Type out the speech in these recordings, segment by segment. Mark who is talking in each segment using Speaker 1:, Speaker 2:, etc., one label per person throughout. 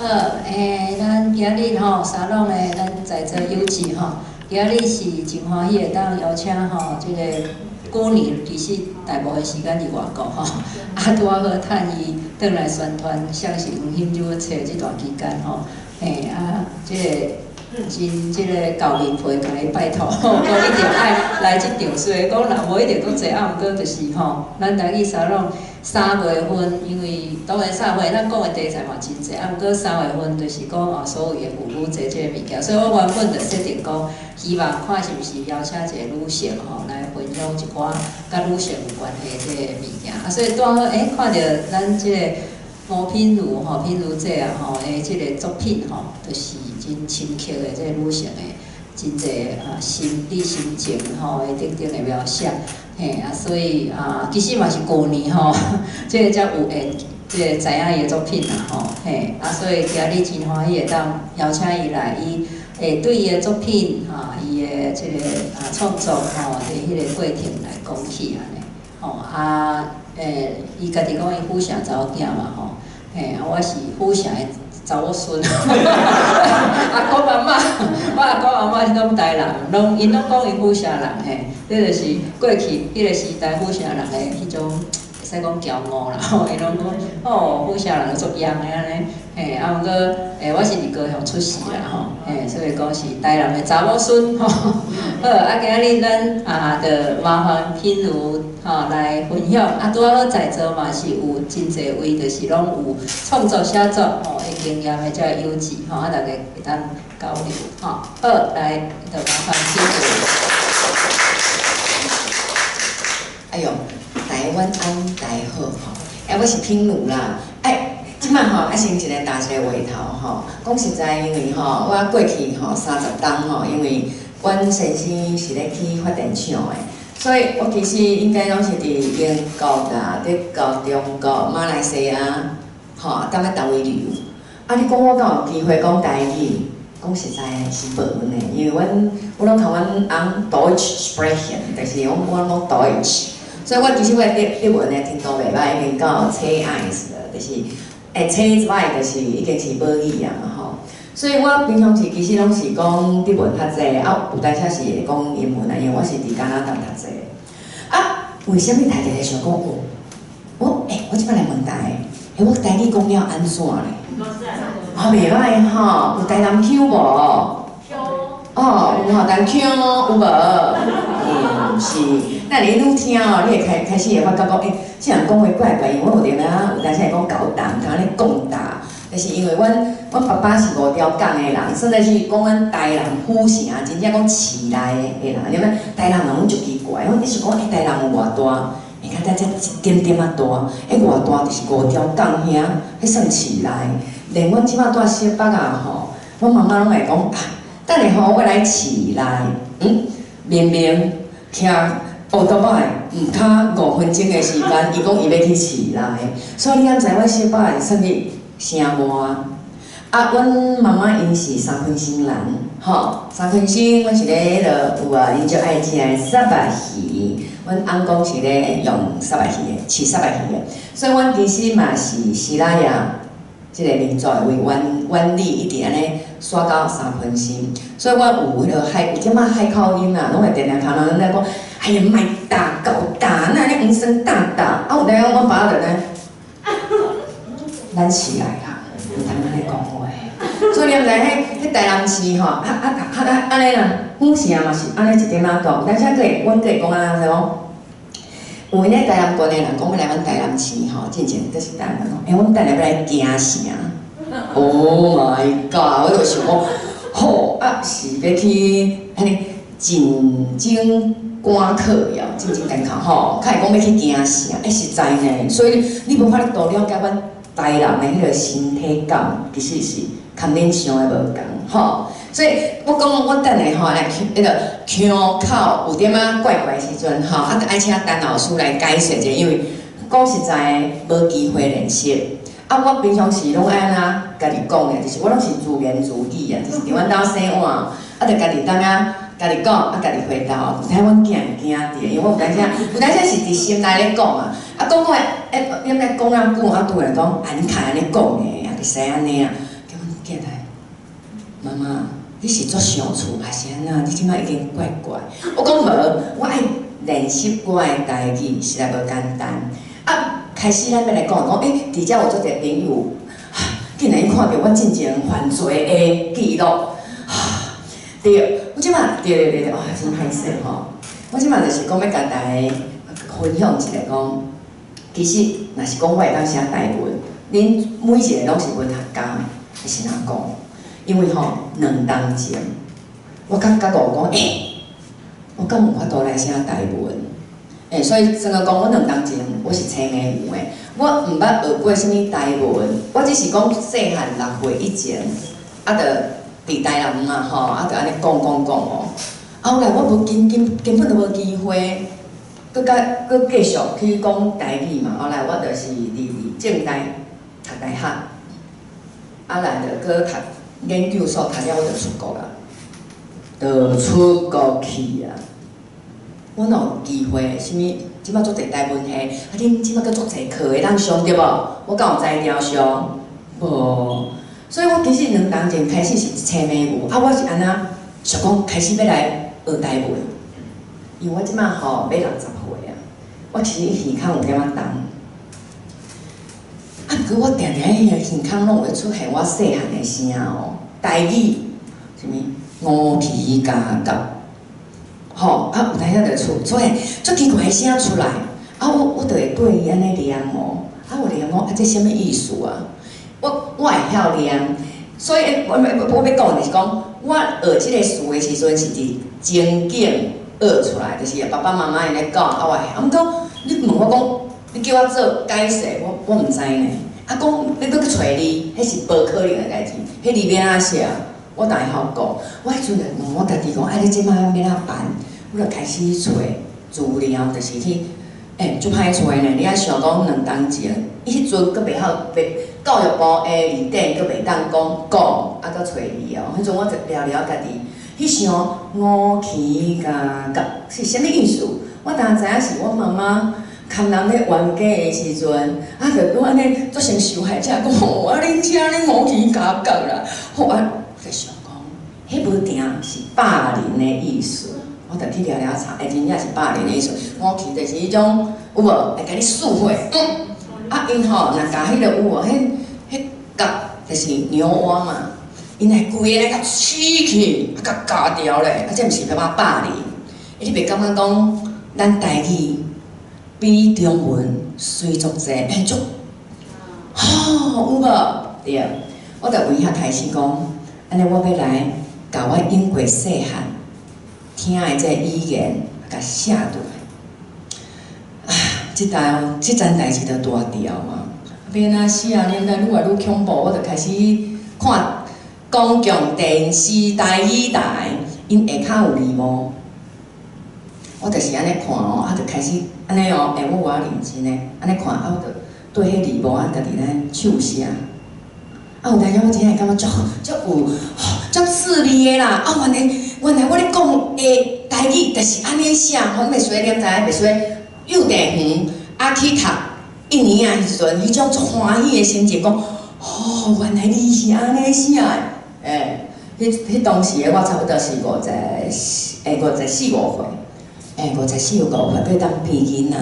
Speaker 1: 好，咱今日吼沙龍的咱在座有志吼，今日是真歡喜會當邀請吼，這個舊年其實大部分時間佇外國吼，啊拄仔好趁伊轉來宣傳，像是黃欣如冊這段期間吼，嘿啊，這個真這個厚面皮，共伊拜託，講一定愛來這場，雖然講人無一定閣濟，啊，毋過就是吼，咱台語沙龍3月份，因為當然三月份咱講的題材嘛真濟，啊，毋過三月份就是講啊所謂的婦女節這個物件，所以我原本就設定講，希望看是毋是邀請一個女性吼來分享一寡佮女性有關係這個物件，啊，所以拄好看著咱這個吳品如吼，品如姐啊吼的這個作品吼，就是真深刻的這個女性的真濟啊心理心情吼的等等的描寫，嘿啊，所以啊，其實嘛是舊年吼，這個才有緣，這個知影伊的作品啦吼，嘿啊，所以今日真歡喜會當邀請伊來，伊會對伊的作品哈，伊的這個啊創作吼，佇彼個過程來講起按呢，吼啊，伊家己講伊府城查某囝嘛吼，嘿啊，我是府城的查某孫，阿公阿嬤，我阿公阿嬤攏台南，攏𪜶攏講𪜶府城人嘿，這就是過去彼個時代府城人的彼種，會使講驕傲啦吼，𪜶攏講哦，府城人足樣的按呢，嘿，啊毋過我是佇高雄出世啦吼，嘿，所以講是台南的查某孫吼。好，啊今日咱啊，就麻煩品如吼來分享，啊拄仔好在座嘛是有真濟位，就是攏有創作寫作吼的經驗的這個優質吼，啊大家會當交流吼。好，來就麻煩品如。
Speaker 2: 哎喲，台灣安大好吼，我是品如啦，哎，這擺吼愛先一個搭一個話頭吼，講實在，因為吼我過去吼30冬吼，因為阮先生是咧去發電廠的，所以我其實應該攏是佇英國啦、德國、中國、馬來西亞，吼，踮咧逐位旅遊。啊，你講我敢有機會講台語？講實在的是無呢，因為阮我攏共阮翁 Deutsch sprechen，但是我攏講 Deutsch，所以我其實我的德文的程度袂歹，已經到 C eins 了，就是C zwei 就是已經是母語啊嘛吼。所以我平常時其實攏是講德文較濟，啊有當時是會講英文啊，因為我是佇加拿大讀冊。啊，為啥物大家會想講哦？我這擺來問大家，我台語講了按怎咧？哦，袂歹吼，有台南腔無？哦，有吼，台腔有無？嗯，是。那你愈聽哦，你會開始會發覺講，這人講話怪怪，因為我有陣啊，有當時會講厚重，通咧講大，但是因為阮爸爸是五條港的人，實在是講阮台南府城，真正講市內的人，你知影？台南人攏足奇怪，阮一直講，台南有偌大？你看才這一點點仔大，偌大就是五條港遐，彼算市內。連阮這擺住新北啊吼，阮媽媽攏會講啊，等下吼我來市內，明明騎烏托邦毋較5分鐘的時間，伊講伊欲去市內，所以你敢知阮新北是算去城外？啊，阮媽媽𪜶是三坤星人，吼，三坤星，阮是咧彼落有啊，𪜶足愛食的虱目魚，阮翁公是咧用虱目魚的，飼虱目魚的，所以阮其實嘛是西拉雅這個民族的為原理一直按呢徙到三分心，所以我有彼落海有點仔海口音啊，攏會定定頭腦咧講，哎呀，莫打厚焦，哪會黃酸焦焦？啊，有當阮爸就呢，咱市內人，毋通按呢講話。所以你毋知彼台南市吼，啊啊啊啊按呢啦，府城嘛是按呢一點仔講，但是閣會阮閣會講按怎無？有咧台南縣的人講欲來阮台南市吼，進前就是台南講，阮等下欲來京城。Oh my god！我就想講，吼啊是欲去按呢進京趕考呀，進京趕考吼，較會講欲去京城，實在呢，所以你無法度了解阮台南的彼個身體感，其實是佮恁想的無仝吼。所以我講我等下吼來彼個腔口有點仔怪怪的時陣吼，啊，愛請陳老師來解釋者，因為講實在無機會練習。啊，我平常時攏愛按怎家己講的，就是我攏是自言自語啊，就是佇阮兜洗碗，啊，就家己當啊家己講，啊，家己回答。有睇阮囝會驚著，因為我有當時有當時是佇心內咧講啊，啊，講講的，你毋知講遮久，啊，突然講，啊，你較按呢講的，啊，會使按呢啊。結起來，媽媽，你是足想厝還是按怎？你這擺已經怪怪。我講無，我愛練習我的台語，實在無簡單。啊，開始咱欲來講講，欸，佇遮有足濟朋友，竟然伊看著我進前犯罪的記錄，對，我這擺對對對對，哇，真歹勢吼！我這擺就是講欲共大家分享一下講，其實若是講我會當寫台文，恁每一个攏是文學家，是按怎講？因為吼，2冬前，我感覺我講，欸，我敢有法度來寫台文？欸，所以算講，我兩冬前我是青盲有的，我毋捌學過啥物台文，我只是講細漢6歲以前，啊，就佇台南嘛吼，啊，就按呢講講講哦。後來我無根根根本就無機會，閣佮閣繼續去講台語嘛。後來我就是佇政大讀大學，啊來就閣讀研究所，讀了我就出國啊，就出國去啊。我哪有機會？啥物？這擺足濟台文系，啊恁這擺閣足濟課會當上對無？我敢有才調上？無。所以我其實2冬前開始是青盲牛，啊，我是按怎想講開始欲來學台文，因為我這擺吼欲60歲啊，我其實耳孔有點仔重，啊，毋過我定定彼個耳孔攏會出現我細漢的聲哦，台語，啥物五皮加角，吼，啊有當時就出現足奇怪的聲出來，啊我就會對伊按呢念哦，啊我念講啊這啥物意思啊？我會曉念，所以我欲講就是講，我學這个詞的時陣是佇情景學出來，就是爸爸媽媽𪜶咧講，啊我會曉。啊，毋過你問我講，你叫我做解釋，我毋知呢。啊，講欲閣去揣字，彼是無可能的代誌。彼字欲按怎寫，我哪會曉講？我彼陣就問我家己講，啊，你這擺欲按怎辦？我就開始揣資料，就是去，欸，足歹揣呢。你愛想講2冬前，伊彼陣閣袂曉，袂教育部的字典閣袂當講講，啊，閣揣字哦。彼陣我就聊聊家己去想五起加角是啥物意思？我當知影是我媽媽牽人咧冤家的時陣，啊，就講按呢做成受害者，講吼啊，恁遮咧五起加角啦，吼啊，就想講，彼無定是霸凌的意思。我就去聊聊查，欸，真正是霸凌的意思。五起就是彼種有無會共你撕破，啊，𪜶吼若共彼个有無？彼角就是牛蛙嘛，𪜶會規个咧共撕去，啊，共咬掉咧，啊，這毋是欲霸凌？欸，你袂感覺講咱台語比中文媠足濟，欸，足，吼，有無？對，我就為遐開始講，按呢我欲來共我經過細漢聽的這个語言，共寫落來。啊，這層代誌就大條啊！欲按怎寫？你毋知愈來愈恐怖，我就開始看公共電視台語台，𪜶下跤有字幕。我就是按呢看哦，啊，就開始按呢哦，欸，我有認真的，按呢看，啊，我就對彼字幕啊，家己咧手寫。啊，有當時我真正會感覺足足有足趣味的啦！啊，原來我咧講的台語就是按呢寫，吼，你袂輸你毋知影，袂輸幼稚園啊去讀一年仔彼時陣，彼種足歡喜的心情，講，哦，原來你是按呢寫的，欸，彼當時的我差不多是54、5歲，欸，54、5歲，欲當變囡仔，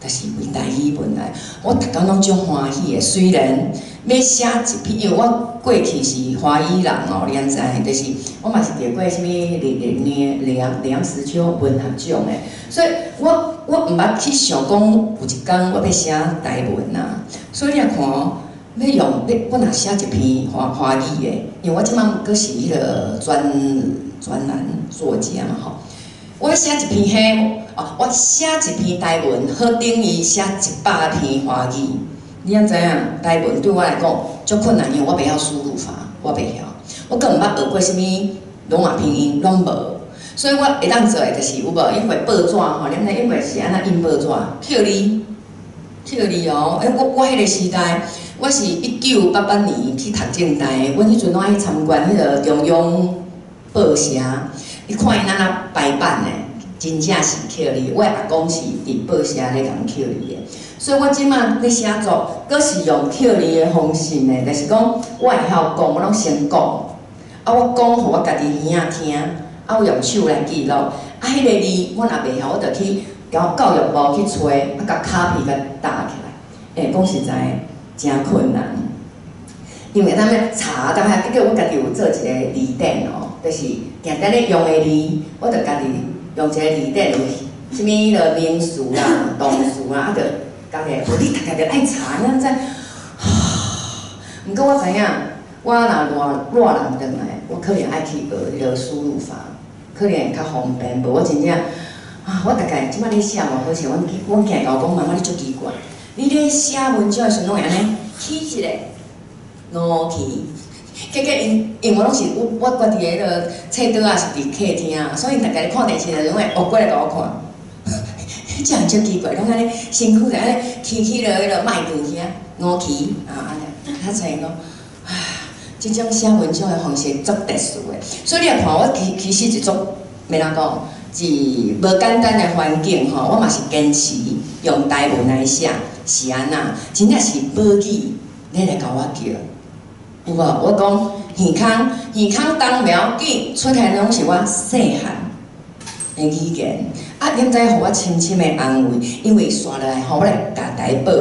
Speaker 2: 就是為台語文來，我逐工攏足歡喜的。雖然欲寫一篇，因為我過去是華語人哦，你敢知？就是我嘛是得過啥物梁實秋文學獎的，所以我毋捌去想講有一工我欲寫台文啊。所以你若看哦，欲用欲我若寫一篇華語的，因為我這擺閣是彼个專欄作家嘛吼。我寫一篇彼，哦，我寫一篇台文，好等於寫100篇華語。你敢知影？台文對我來講足困難，因為我袂曉輸入法，我袂曉，我閣毋捌學過啥物羅馬拼音，攏無。所以我會當做的就是有無？因為報紙吼，你毋知因為是按怎印報紙？刻字，刻字哦。欸，我彼个時代，我是1988年去讀政大的，阮彼陣攏愛去參觀彼个中央報社，你看𪜶按怎排版的，真正是刻字。我的阿公是佇報社咧共刻字的，所以我這馬咧寫作，閣是用刻字的方式呢，就是講我會曉講，我攏先講，啊，我講予我家己耳仔聽，啊，我用手來記錄，啊，彼個字我若袂曉，我就去教育部去揣，啊，共 copy 共打起來。欸，講實在，誠困難，因為咱欲查，當下結果我家己有做一個字典哦，就是定定咧用的字，我就家己用一個字典有啥物彼个名詞啦、動詞啦，啊，就家己，無你逐家就愛查，你知？毋過我知影，我若熱熱人轉來，我可能愛去學彼个輸入法，可能會較方便。無我真正啊，我大概這擺咧寫嘛，好似阮囝共我講，媽媽你足奇怪，你咧寫文章的時陣攏會按呢起一个五起，結果𪜶因為攏是我家己的彼个冊桌仔是佇客廳，所以𪜶逐家咧看電視的時陣，攏會學過來共我看。這人足奇怪，攏按呢身軀就按呢起起落彼个麥克遐，五起啊按呢，較濟講，啊，這種寫文章的方式足特殊的，所以你若看我其實是足，欲按怎講，是無簡單的環境吼，我嘛是堅持用台文來寫，是按怎？真正是母語，你來共我叫，有無？我講耳空，耳空動袂要緊，出來攏是我細漢的語言，啊，你毋知予我深深的安慰，因為紲落來吼，我來共大家報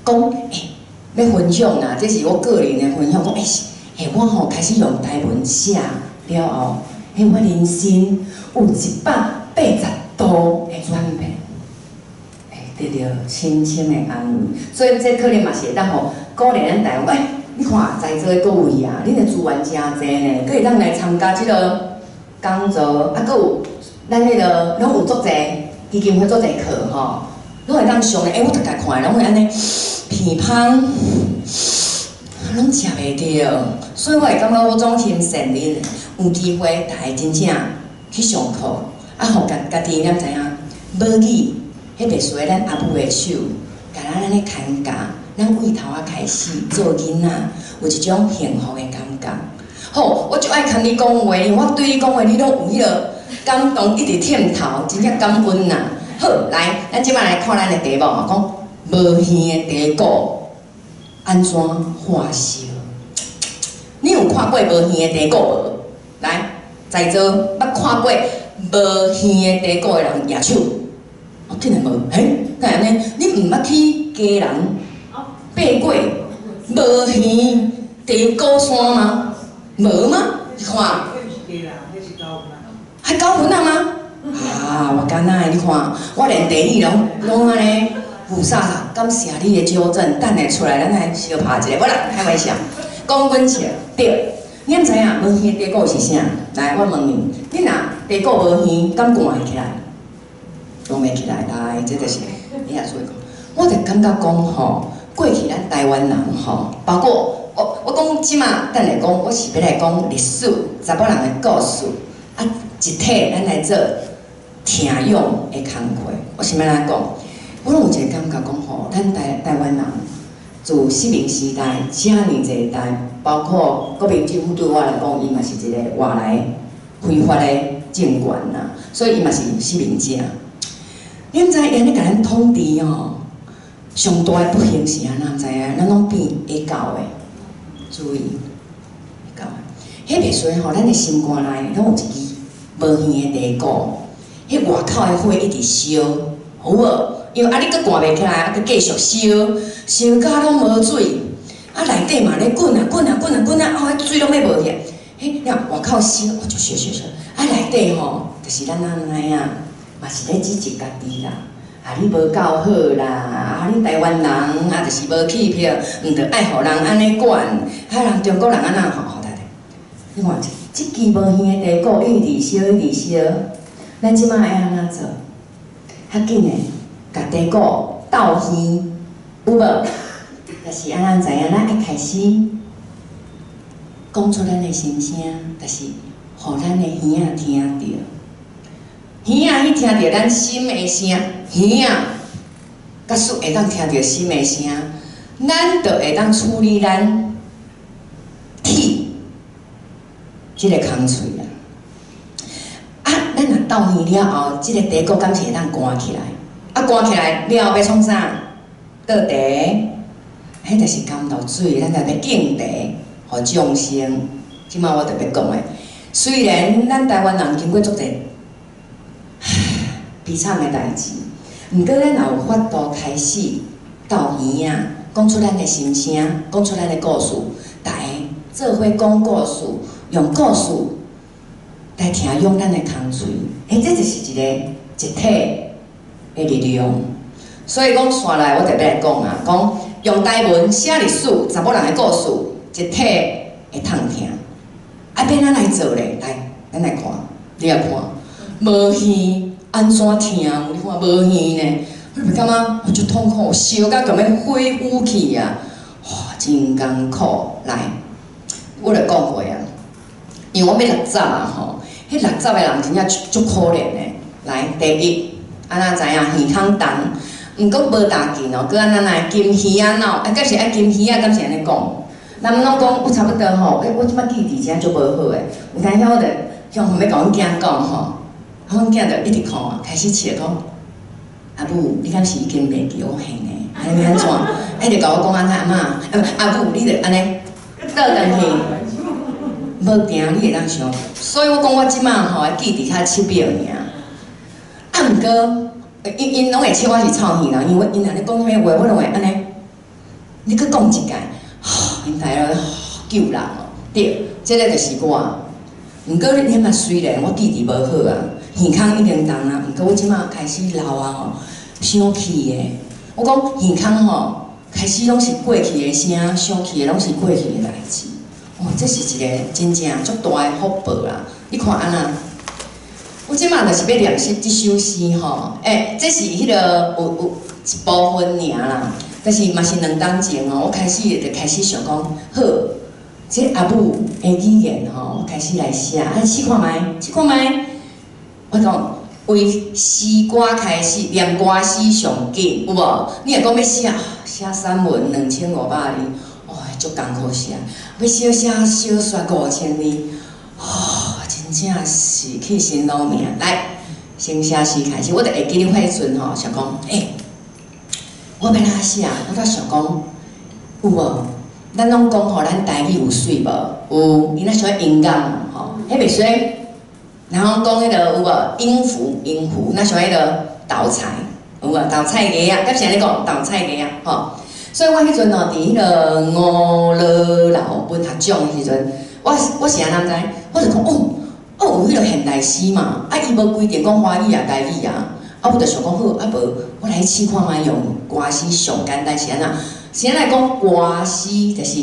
Speaker 2: 告，講欸，欲分享啦，這是我個人的分享，講欸，欸，我吼開始用台文寫了後，欸，我人生有180度的轉變，欸，得著深深的安慰，所以這可能嘛是會當予鼓勵咱台灣，欸，你看在座的各位啊，恁的資源誠濟呢，閣會當來參加這个講座，啊，閣有咱彼个攏有足濟基金會足濟課吼，攏會當上的。欸，我逐家看攏會按呢鼻芳，攏食袂著，所以我會感覺我衷心羨恁有機會，逐家真正去上課，啊，予家己你知影，母語，彼袂輸咱阿母的手，共咱按呢牽教，咱對頭仔開始做囡仔，有一種幸福的感覺。好，我就愛共你講話，因為我對你講話，你攏有彼个感動，一直點頭，真正感恩啦。好，來，咱這擺來看咱的題目，講無耳的茶果按怎化燒？你有看過無耳的茶果無？來，在座捌看過無耳的茶果的人舉手。哦，竟然無？嘿，敢會按呢？你毋捌去基隆爬過無耳茶果山嗎？無嗎？你看。還九份啊嗎？啊，我敢若的，你看，我連地理攏攏按呢，霧煞煞。感謝你的糾正，等下出來咱來相拍一下。無啦，開玩笑，講阮笑對。你毋知影無耳的茶果是啥？來，我問你，你若茶果無耳，敢捾會起來？捾袂起來。來，這就是你也說講。我就感覺講吼，過去咱台灣人吼，包括我講這馬，等下講，我是欲來講歷史，查某人的故事，啊，一體咱來做聽勇的工課。我是欲按怎講？我攏有一個感覺講吼，咱台灣人自殖民時代遮爾濟代，包括國民政府對我來講，伊嘛是一個外來非法的政權啦，所以伊嘛是殖民者。你毋知𪜶咧共咱統治吼，上大的不幸是按怎知影？咱攏變下狗的，注意下狗的。彼袂輸吼，咱的心肝內攏有一支無耳的茶果，彼外口的火一直燒，好無？因為啊，你閣捾袂起來，啊，閣繼續燒，燒甲攏無水，啊，內底嘛咧滾啊滾啊滾啊滾啊，啊，彼水攏欲無去。彼了外口燒，哦，就燒燒燒，啊，內底吼，就是咱咱知影，嘛是咧指責家己啦。啊，你無夠好啦！啊，你台灣人啊，就是無氣魄，毋著愛予人按呢管，啊，人中國人按怎吼吼大家？你看這支無耳的茶果一直燒一直燒，咱這擺愛按怎做？較緊的，共茶果鬥耳，有無？就是按怎知影？咱愛開始講出咱的心聲，就是予咱的耳仔聽著。耳仔去聽著咱心的聲，耳仔假使會當聽著心的聲，咱就會當處理咱鐵這個空喙啊。啊，咱若鬥耳了後，這個茶果敢是會當捾起來？啊，寒起來了欲創啥？倒茶，彼就是甘露水，咱著欲敬茶，予眾生。這擺我特別講的，雖然咱台灣人經過足濟悲慘的代誌，毋過咱也有法度開始鬥耳仔，講出咱的心聲，講出咱的故事，逐家做伙講故事，用故事來聽用咱的空喙，欸，這就是一個集體的力量。所以講，紲來我特別來講啊，講用台文寫歷史，查某人的故事，集體會通聽。啊，欲按怎來做咧？來，咱來看，你來看，無耳按怎聽？你看無耳呢？你袂感覺我足痛苦，燒甲共欲火烏去啊！哇，真艱苦。來，我就講過啊，因為我欲60啊吼，彼六十的人真正足可憐的。來，第一，按怎知影耳孔重？毋過無大緊哦，閣按怎來金魚仔腦？啊，敢是愛金魚仔？敢是按呢講？人攏講有差不多吼，欸，我這擺記憶真足無好的，有當時我就向欲共阮囝講吼，阮囝就一直看，開始笑講：阿母，你敢是已經袂記？我嘿呢，按呢欲按怎？伊就共我講按怎阿嬤，阿母，你著按呢倒轉去，無定你會當想。所以我講我這擺吼，記憶較7秒爾。啊，毋過，𪜶𪜶攏會笑我是臭耳人，因為𪜶若咧講啥物話，我攏會按呢。你閣講一擺，𪜶大家救人哦，對，這个就是我。毋過你嘛雖然我記憶無好啊，耳孔已經重啊，毋過我這擺開始老啊吼，傷氣的。我講耳孔吼，開始攏是過去的聲，傷氣的攏是過去的代誌。哦，這是一個真正足大的福報啦！你看按怎？我這擺就是欲練習這首詩吼，欸，這是彼个有一部分爾啦，但是嘛是2冬前哦，我開始就開始想講，好，這阿母的語言吼，我開始來寫，啊，試看覓，試看覓。我講為詩歌開始，念歌詩上緊，有無？你若講欲寫寫散文2500字，哦，足艱苦寫；欲寫寫小說5000字，哦，真正是去辛勞命。來，先寫詩開始，我就會記得彼陣吼，想講，欸，我欲按怎寫？我才想講，有無？咱攏講吼，咱台語有媠無？有，伊若喜歡音樂吼，彼袂媠。然後講彼个有無音符？音符，若像彼个斗菜，有無？斗菜芽仔，敢是按呢講？斗菜芽仔吼。所以我彼陣吼，佇彼个五樂樓文學獎的時陣，我是按怎知？我就講哦，哦有彼个現代詩嘛，啊伊無規定講華語啊、台語啊，啊我就想講好，啊無我來試看覓用歌詩上簡單是按怎？是按來講歌詩就是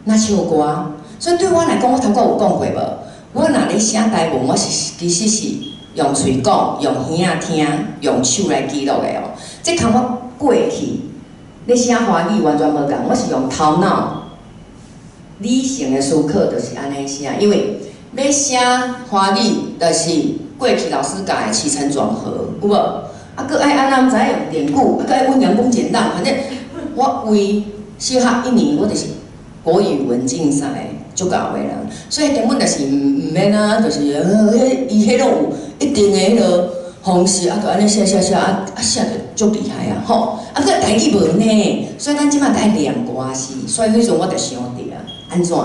Speaker 2: 若唱歌，所以對我來講，我頭拄有講過無？我若咧寫台文，我是其實是用喙講、用耳仔聽、用手來記錄的哦。這共我過去咧寫華語完全無仝，我是用頭腦理性的思考，就是按呢寫。因為欲寫華語，就是過去老師教的起承轉合，有無？啊，閣愛按怎毋知用典故，啊，閣愛溫良恭儉讓，反正我為小學一年，我就是國語文競賽足𠢕的人，所以根本就是毋免啊，就是彼伊彼攏有一定的彼个方式，啊，就按呢寫寫寫，啊啊寫就足厲害啊，吼！啊，閣台語無呢，所以咱這擺愛念歌詩，所以彼陣我就想著啊，按怎？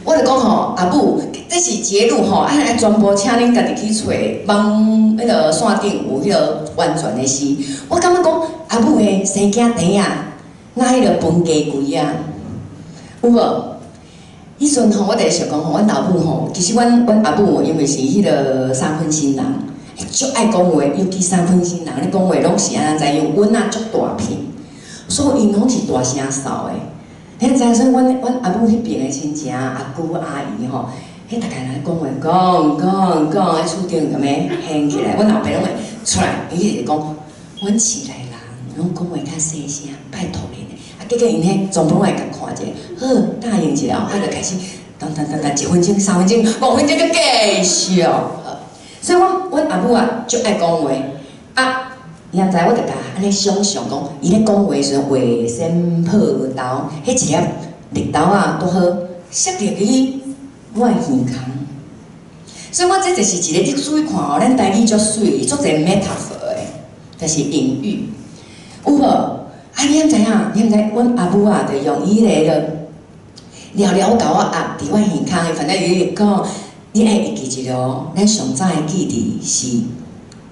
Speaker 2: 我就講吼，阿母，這是節錄吼，啊，全部請恁家己去揣網彼个線頂有彼个完全的詩。我感覺講阿母的生囝甜仔，若彼个飯雞胿仔，有無？彼陣吼，我就想講吼，阮老母吼，其實阮阿母因為是彼个三分新人，足愛講話，尤其三分新人咧講話攏是按怎知？因為阮仔足大片，所以𪜶攏是大聲嗽的。你知影？所以阮阿母彼邊的親情阿姑阿姨吼，彼逐家人講話講講講，喺厝頂共欲掀起來。阮老爸攏會出來，伊就是講，阮市內人攏講話較細聲，拜託恁。啊，結果𪜶彼全部攏會共看者，好答應一下，啊，就開始，噔噔噔噔，1分鐘、3分鐘、5分鐘，閣繼續。所以我阮阿母啊，足愛講話，啊。你若知我就共按呢想象講，伊咧講話時陣，話先破豆，彼一粒綠豆仔拄好，摔入去我的耳孔。所以我這就是一個，你注意看哦，咱台語足媠，足濟 metaphor 的，就是隱喻，有無？啊，你敢知影？你敢知？阮阿母啊，就用彼个了了共我壓佇我耳空的，反正伊講，你愛會記一個哦，咱上早的記憶是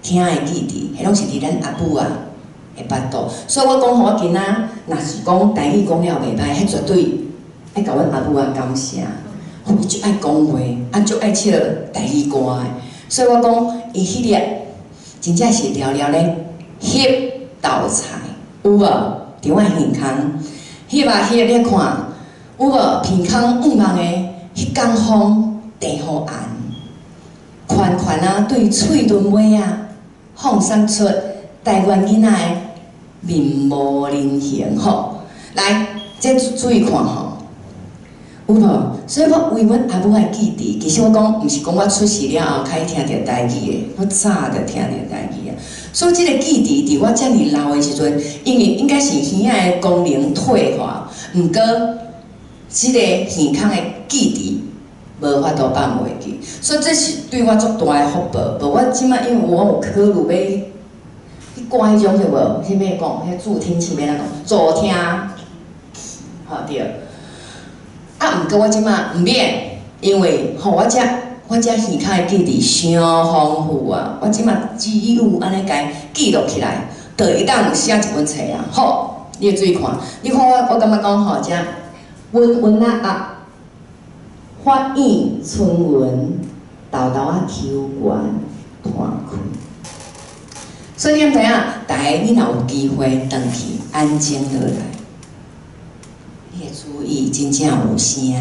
Speaker 2: 聽的記憶，彼攏是佇咱阿母啊的腹肚。所以我講吼，我今仔若是講台語講了袂歹，彼絕對愛共阮阿母啊感謝。伊足愛講話，啊足愛笑台語歌的，所以我講伊彼粒真正是牢牢咧翕豆菜，有無？佇我耳空翕啊翕，你看有無？鼻空向望的彼工風茶予紅，寬寬啊對喙唇尾仔放送出台灣囡仔的面無人形吼。來，這注意看吼。有無？所以我為阮阿母的記憶，其實我講，毋是講我出世了後開始聽著台語的，我早就聽著台語啊。所以這个記憶佇我遮爾老的時陣，因為應該是耳仔的功能退化，毋過這个耳空的記憶無法度放袂記，所以這是對我足大的福報。無我這擺因為我有考慮欲去掛彼種對無？彼欲講，彼助聽器欲按怎講？助聽，吼對。啊，毋過我這擺毋免，因為吼我這耳空的記憶傷豐富啊！我這擺只有按呢共記錄起來，就會當寫一本冊啊。好，你會注意看，你看我我感覺講吼，這溫溫仔鴨，發燕春雲，豆豆仔秋懸團開。所以你敢知影？逐个你若有機會轉去安靜落來，你會注意真正有聲，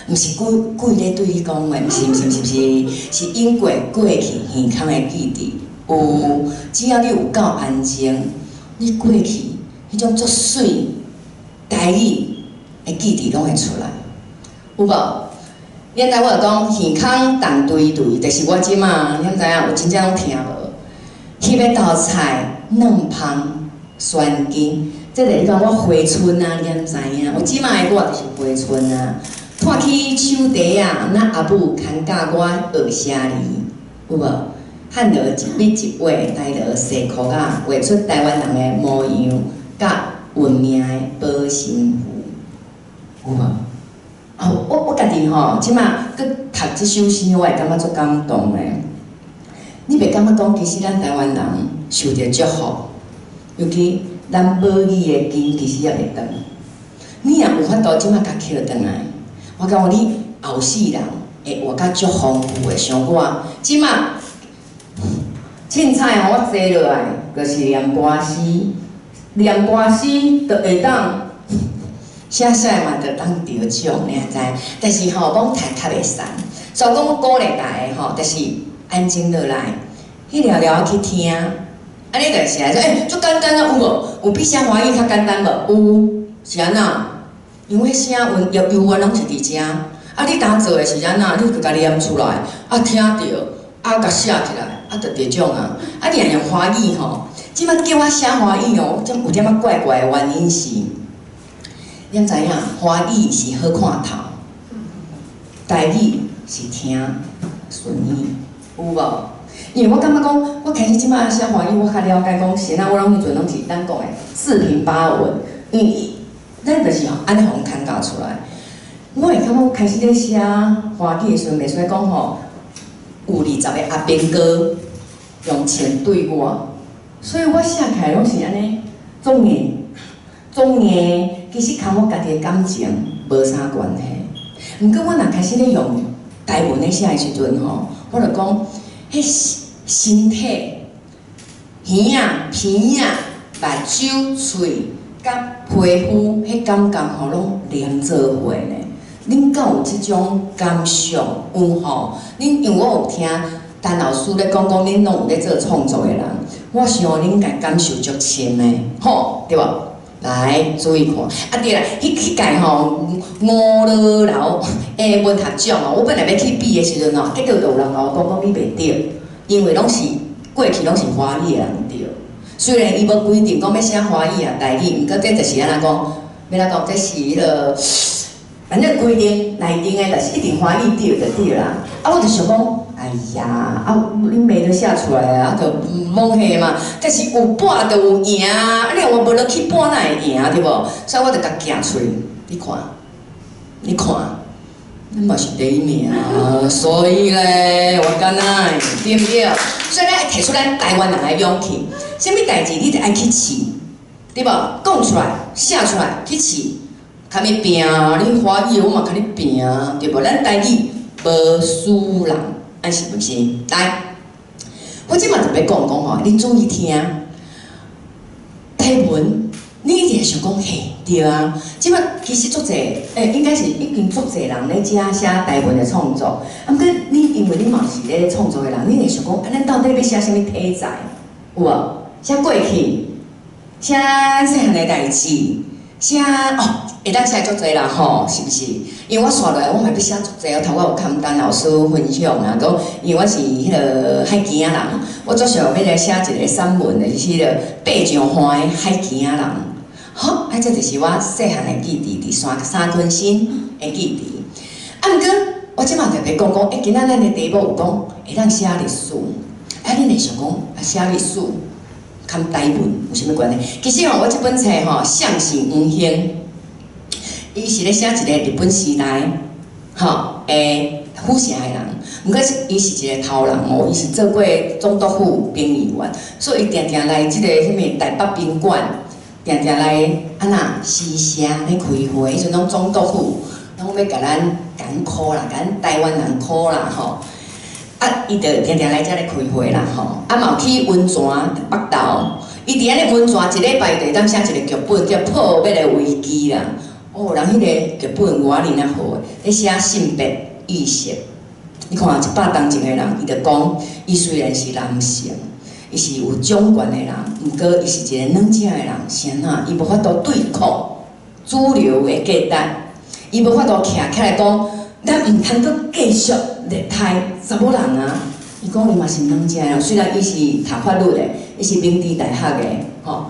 Speaker 2: 毋是鬼鬼咧對你講話，毋是毋是毋是毋是，是因過過去耳空的記憶有，只要你有夠安靜，你過去彼種足媠台語的記憶攏會出來，有無？你知我就講耳空動堆堆，就是我這馬，你敢知影？有真正攏聽無？翕的豆菜嫩芳酸筋，這就是你講我回春啊，你敢知影？我這馬的我就是回春啊。湠起手袋仔，咱阿母牽教我學寫字，有無？漢羅一筆一畫，台羅細箍仔，畫出台灣人的模樣，佮文明的保身符，有無？哦，我家己吼，這馬閣讀這首詩，我會感覺足感動的。你袂感覺講，其實咱台灣人受著祝福，尤其咱母語的根其實猶袂斷。你若有法度這馬共抾轉來，我感覺你後世人會活甲足豐富的，像我這馬凊彩吼，我坐落來就是念歌詩，念歌詩就會當寫寫嘛，就當得獎，你知？但是吼，講讀較袂使，所以講我鼓勵大家吼，就是安靜落來，彼了了去聽，按呢就是來說，欸，足簡單啊，有無？有比寫華語較簡單無？有，是按怎？因為聲韻猶原攏是佇遮，啊，你當做的是按怎？你就共念出來，啊，聽著，啊，共寫起來，啊，就得獎啊！啊，你若用華語吼，這擺叫我寫華語哦，這有點仔怪怪的原因是，你知影？華語是好看頭，台語是聽順耳，有無？因為我感覺講，我開始這擺寫華語，我較了解講，是按怎我攏彼陣攏是咱講的四平八穩，因為咱就是按呢予人牽教出來。我會感覺我開始咧寫華語的時陣，袂使講吼，有20個阿兵哥用槍對我，所以我寫起來攏是按呢，總硬總硬，其實佮我家己的感情無啥關係。毋過我若開始咧用台文咧寫的時陣吼，我就講，彼身體、耳仔、鼻仔、目睭、喙佮皮膚，彼感覺吼攏連做伙呢。恁敢有這種感想？有吼？恁因為我有聽陳老師咧講講，恁攏有咧做創作的人，我想恁應該感受足深的，吼，對無？來注意看，啊對啦，彼屆吼五羅樓的文學獎哦，我本來欲去比的時陣吼，結果就有人共我講講你袂著，因為攏是過去攏是華語的人著。雖然伊無規定講欲寫華語啊、台語，毋過這就是按怎講，欲按怎講，這是彼个，反正規定內定的，就是一定華語著就對啦。啊，我就想講，哎呀，啊，你罵都寫出來啊，就罔彼嘛。但是有搏就有贏，啊，你若我無落去搏，哪會贏對無？所以我就共寄出去，你看，你看，你嘛是第一名，所以咧，我敢若對毋對？所以咱愛提出咱台灣人的勇氣，啥物代誌你著愛去試，對無？講出來，寫出來，去試，共伊拼，你歡喜我嘛共你拼，對無？咱台語無輸人。按是毋是？來，我這馬就欲講講吼，你注意聽。台文，你一定會想講嘿，對啊。這馬其實足濟，應該是已經足濟人咧遮寫台文的創作。啊，毋過你因為你嘛是咧創作的人，你會想講，啊，咱到底欲寫啥物題材？有無？寫過去，寫細漢的代誌，寫哦，會當寫足濟啦吼，是毋是？因為我紲落來，我嘛欲寫足濟，我頭拄有堪丹老師分享啊，講因為我是彼个海墘仔人，我足想欲來寫一个散文的，就是彼个爬上岸的海墘仔人。好，啊，這就是我細漢的記憶，佇山三軍新的記憶。啊，毋過我這馬特別講講，今仔咱的題目有講會當寫歷史，啊，恁會想講啊，寫歷史佮台文有啥物關係？其實吼，我這本冊吼，誰是黃興？伊是咧寫一个日本時代，吼，府城的人，毋過伊是一个頭人哦，伊是做過總督府兵議員，所以伊定定來這个啥物台北賓館，定定來按怎私社咧開會，彼陣攏總督府攏欲共咱艱苦啦，共咱台灣人苦啦吼。啊，伊就定定來遮咧開會啦吼，啊嘛有去溫泉北投，伊佇遐咧溫泉一禮拜就會當寫一个劇本，叫《破滅的危機》啦。哦，人彼个劇本偌爾仔好的，咧寫性別意識。你看一百冬前的人，伊就講，伊雖然是男性，伊是有掌權的人，毋過伊是一个軟正的人，是按怎？伊無法度對抗主流的價值，伊無法度徛起來講，咱毋通閣繼續虐待查某人啊！伊講伊嘛是軟正的人，雖然伊是讀法律的，伊是明治大學的，吼。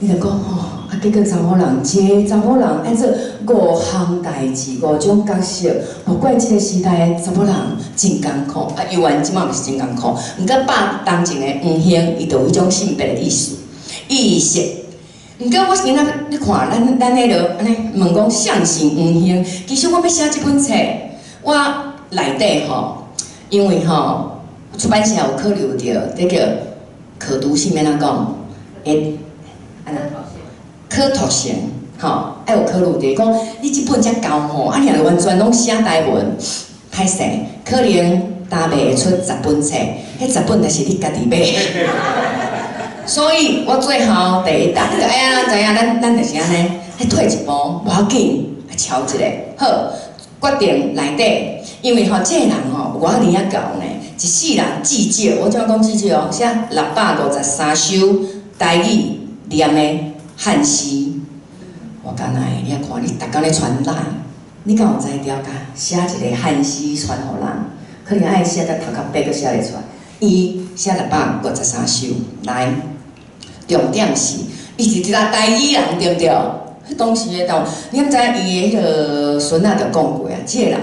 Speaker 2: 伊就講吼，啊，結果查某人，一個查某人愛做五項代誌，五種角色，無怪這個時代的查某人真艱苦。啊，猶原這馬嘛是真艱苦。毋過百冬前的黃興，伊就有彼種性別的意識意識。毋過我今仔你看，咱彼落按呢問講誰是黃興？其實我欲寫這本冊，我內底吼，因為吼出版社有考慮著，這叫可讀性，欲按怎講？會按怎？可讀性，吼，愛有考慮著講，你這本遮厚吼，啊，你若完全攏寫台文，歹勢，可能單賣會出十本冊，彼十本就是你家己買。所以我最後第一彈，你著愛按怎知影？咱就是按呢，彼退一步無要緊，抄一下，好，決定內底，因為吼，這个人吼，偌爾仔厚呢，一世人至少，我怎講至少哦，寫653首台語念的漢詩，我敢若會，你看你逐工咧傳來，你敢有才調共寫一個漢詩傳予人？可能愛寫甲頭殼白閣寫會出來。伊寫六百五十三首，來，重點是，伊是一個台語人，對毋對？彼當時的當，你敢知影伊的彼个孫仔就講過啊？這个人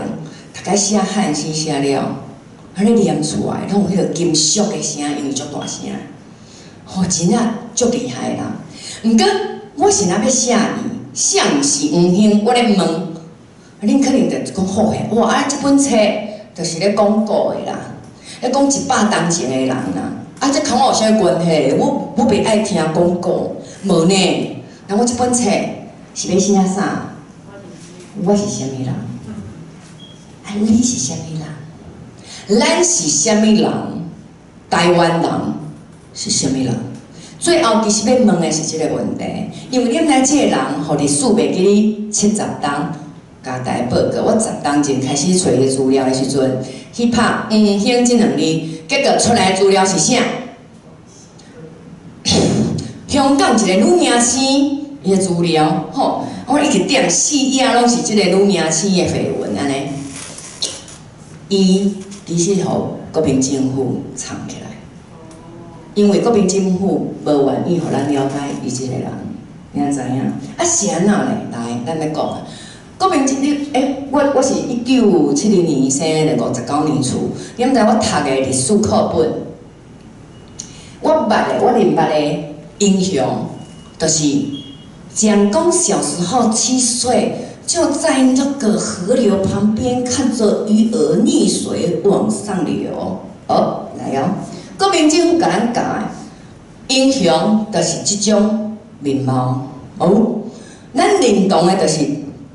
Speaker 2: 逐擺寫漢詩寫了，按呢念出來，攏有彼个金屬的聲，因為足大聲，吼，真正足厲害的人。毋過，我是若欲寫伊，誰是黃興？我咧問，恁可能就講好嘿，哇！啊，這本冊就是咧講古的啦，咧講一百冬前的人啦，啊，這佮我有啥物關係？我袂愛聽講古，無呢。那我這本冊是欲寫啥？我是啥物人？啊，你是啥物人？咱是啥物人？台灣人是啥物人？最後其實欲問的是這個問題，因為你毋知這个人，予歷史袂記得70冬，共大家報告。我十冬前開始揣伊資料的時陣，去拍黃興這兩字，結果出來的資料是啥？香港一個女明星伊的資料，吼，我一直點四頁攏是這個女明星的緋聞按呢。伊其實予國民政府藏起來，因為國民政府無願意予咱了解伊這個人，你敢知影？啊是按怎咧？來，咱來講啊，國民政你欸，我是1972年生的，59年次。你毋知我讀的歷史課本，我捌的，我認捌的英雄，就是蔣公小時候7歲，就在那個河流旁邊看著魚兒溺水往上流。哦，來哦，國民政府共咱教的英雄，就是這種面貌。哦，咱認同的就是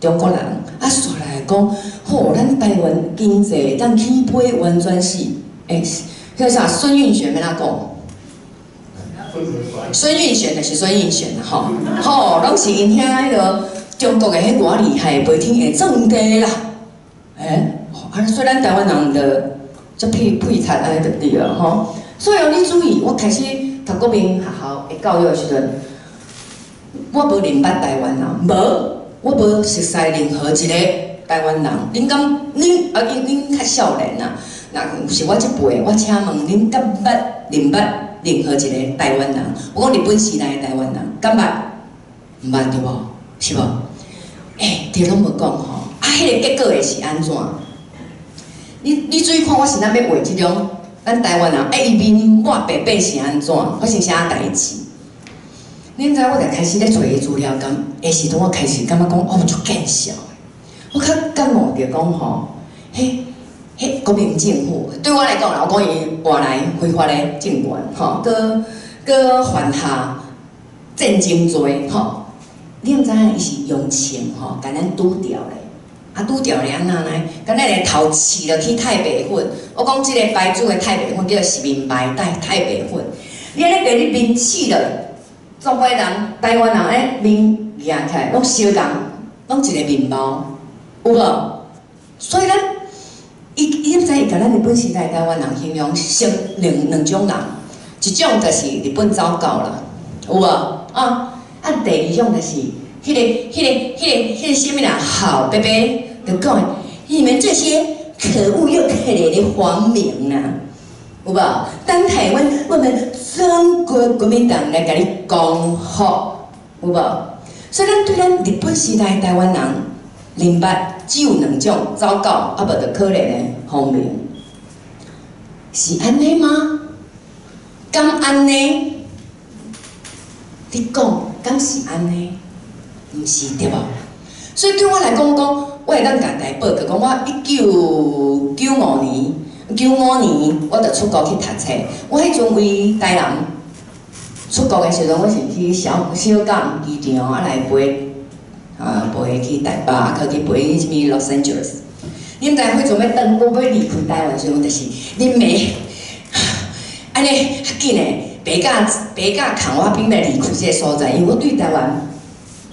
Speaker 2: 中國人。啊，煞來講，吼，咱台灣經濟當起飛，完全是，欸，彼个啥孫運璿欲按怎講？孫運璿就是孫運璿啦，吼，吼，攏是𪜶遐彼个中國的彼偌厲害，飛天會撞地啦，欸，啊，所以咱台灣人就足屁屁賊按呢就對了吼。所以哦，你注意，我開始讀國民學校的教育的時陣，我無認捌台灣人，無，我無熟似任何一個台灣人。恁敢，恁啊，恁較少年啊，若是我這輩，我請問恁敢捌認捌任何一個台灣人？我講日本時代的台灣人，敢捌？毋捌對無？是無？欸，對攏無講吼，啊，彼个結果會是按怎？你注意看，我是咱欲畫這種，咱台灣人，欸，伊面抹白白是按怎？發生啥代誌？恁知我就開始咧揣伊資料感的時陣，我開始感覺講，哦，足見笑的。我較感悟著講吼，彼國民政府對我來講啦，我講伊外來非法的政權，吼，閣閣犯下戰爭罪，吼。你毋知影伊是用槍吼，共咱拄著咧，啊拄著咧按怎呢？敢若個頭刺落去太白粉。我講這个牌子的太白粉叫做市民牌太太白粉。你按呢共你面刺落，全部人台灣人欸面舉起來，攏相仝，攏一個面貌，有無？所以咱伊伊毋知伊共咱日本時代台灣人形容成兩種人，一種就是日本走狗啦，有無？啊？啊，第二種就是彼个啥物啦，郝伯伯就講，你們這些可惡又可憐的皇民啊，有無？當台灣我們中國國民黨來共你光復，有無？所以咱對咱日本時代台灣人認捌只有兩種，走狗，啊無就可憐的皇民，是按呢嗎？敢按呢？你講敢是按呢？毋是對無？所以對我來講，講我會當共大家報告講，我1995年，95年我就出國去讀冊。我彼陣為台南出國的時陣，我是去小小港機場啊來飛，啊飛去台北，啊閣去飛去啥物 Los Angeles。你毋知彼陣欲轉，我欲離開台灣時陣，就是恁媽按呢較緊的。爬甲爬甲崁我邊欲離開這个所在，因為我對台灣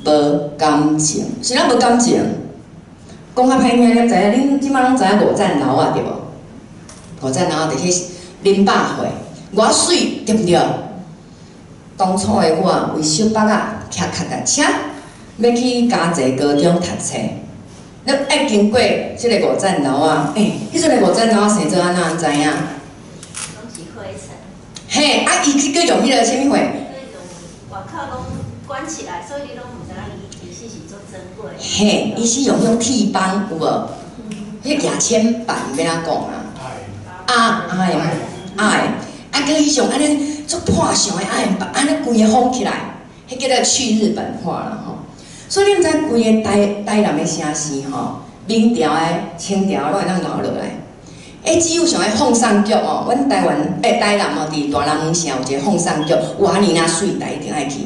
Speaker 2: 無感情，是哪無感情？講較歹聽，恁知影？恁這擺攏知影五讚樓仔對無？五讚樓仔就是林百貨，偌媠對毋對？當初的我為小北仔騎腳踏車，欲去嘉濟高中讀冊，你愛經過這个五讚樓仔，欸，彼陣的五讚樓仔生做按怎，知影？嘿，啊，伊去閣用彼个啥物貨？
Speaker 3: 外口攏關起來，所以你攏毋知影伊其實是足珍貴。
Speaker 2: 嘿，伊是用彼種鐵板有無？彼牙籤板欲按怎講啊？啊，哎，哎，啊，閣彼種按呢足破相的按板，按呢規个封起來，彼叫做去日本化啦吼。所以你毋知規个台南的城市吼，明朝的、清朝攏會當留落來。欸，只有像彼鳳山腳哦，阮台灣欸台南哦，佇大南門城有一個鳳山腳，哇爾若媠，大家一定愛去。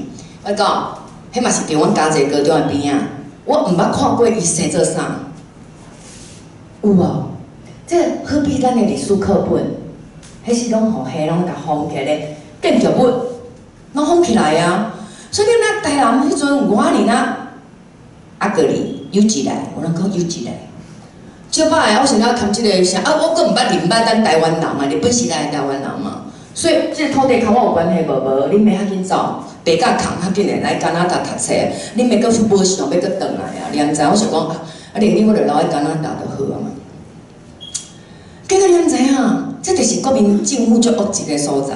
Speaker 2: 我講，彼嘛是佇阮嘉濟高中的邊仔，我毋捌看過伊生做啥，有無？這好比咱的歷史課本，彼時攏予彼攏共封起來咧，建築物攏封起來啊。所以你若台南彼陣偌爾若啊，過哩有一來，有人講有一來。少擺我想了含這个啥啊，我閣毋捌認捌咱台灣人嘛，日本時代的台灣人嘛，所以這个土地佮我有關係無？無，恁媽較緊走，爬甲崁較緊的來加拿大讀冊，恁媽閣無想欲閣轉來啊？你毋知？我想講啊，寧願我就留佇加拿大就好啊嘛。結果你毋知影，這就是國民政府足惡一个所在。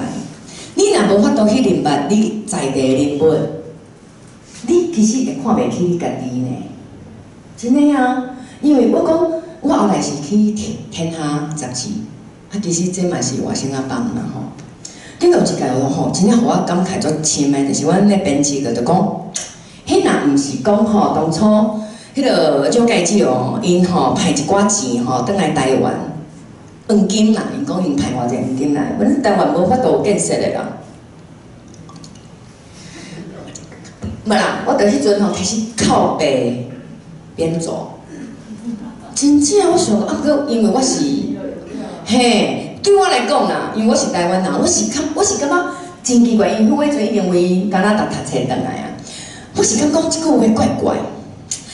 Speaker 2: 你若無法度去認捌你在地的人物，你其實會看袂起你家己呢。真的啊，因為我講，我後來是去《天下》雜誌，啊，其實這嘛是外省仔放啦吼。頂有一屆吼，真正予我感慨足深的，就是阮咧編輯就講，彼若毋是講吼，當初彼个蔣介石哦，𪜶吼派一寡錢吼，轉來台灣，黃金啦，𪜶講𪜶派偌濟黃金來，阮台灣無法度有建設的啦。無啦，我佇彼陣吼開始靠北邊走，真正我想啊，毋過因為我是，嘿，對我來講啦，因為我是台灣人，我是感覺真奇怪，因為我彼陣已經為加拿大讀冊轉來啊，我是感覺這句話怪怪，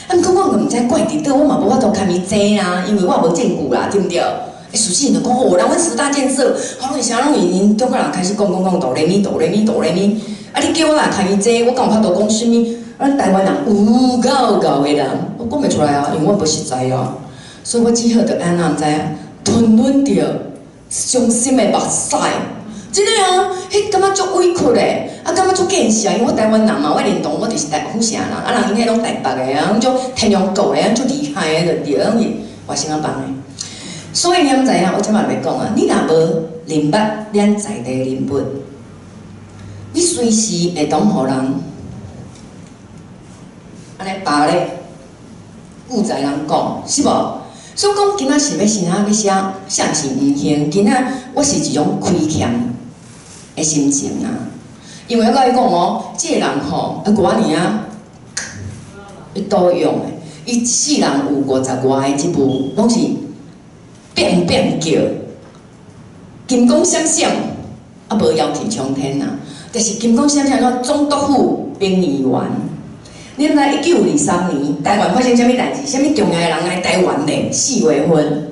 Speaker 2: 啊，毋過我毋知怪佇佗，我嘛無法度共伊爭啊，因為我無證據啦，對毋對？欸，事實就講哦，人阮十大建設，好攏是啥攏是𪜶中國人開始講講講哆來咪哆來咪哆來咪，啊，你叫我來共伊爭，我敢有法度講啥物？咱台灣人有夠𠢕的人，我講袂出來啊，因為我無實在啊，所以我只好就按怎毋知影，吞忍著傷心的目屎。真的啊，彼感覺足委屈的，啊感覺足見笑，因為我台灣人嘛，我認同我就是台府城人，啊人𪜶彼攏台北的啊，攏足天龍國的，攏足厲害的，就對，攏是外省仔放的。所以你毋知影，我這擺欲講啊，你若無認捌咱在地人物，你隨時會當予人按呢扒咧，古在人講，是無？所以講今仔是欲先仔欲寫，啥是黃興？今仔我是一種虧欠的心情啊，因為我共你講哦，這個人吼，啊偌爾啊，伊多用的，伊一世人有50外个職務，攏是變變叫，金光閃閃，啊無妖氣沖天啊，就是金光閃閃，怎總督府評議員。你毋知1923年台灣發生啥物代誌？啥物重要的人來台灣咧？4月份，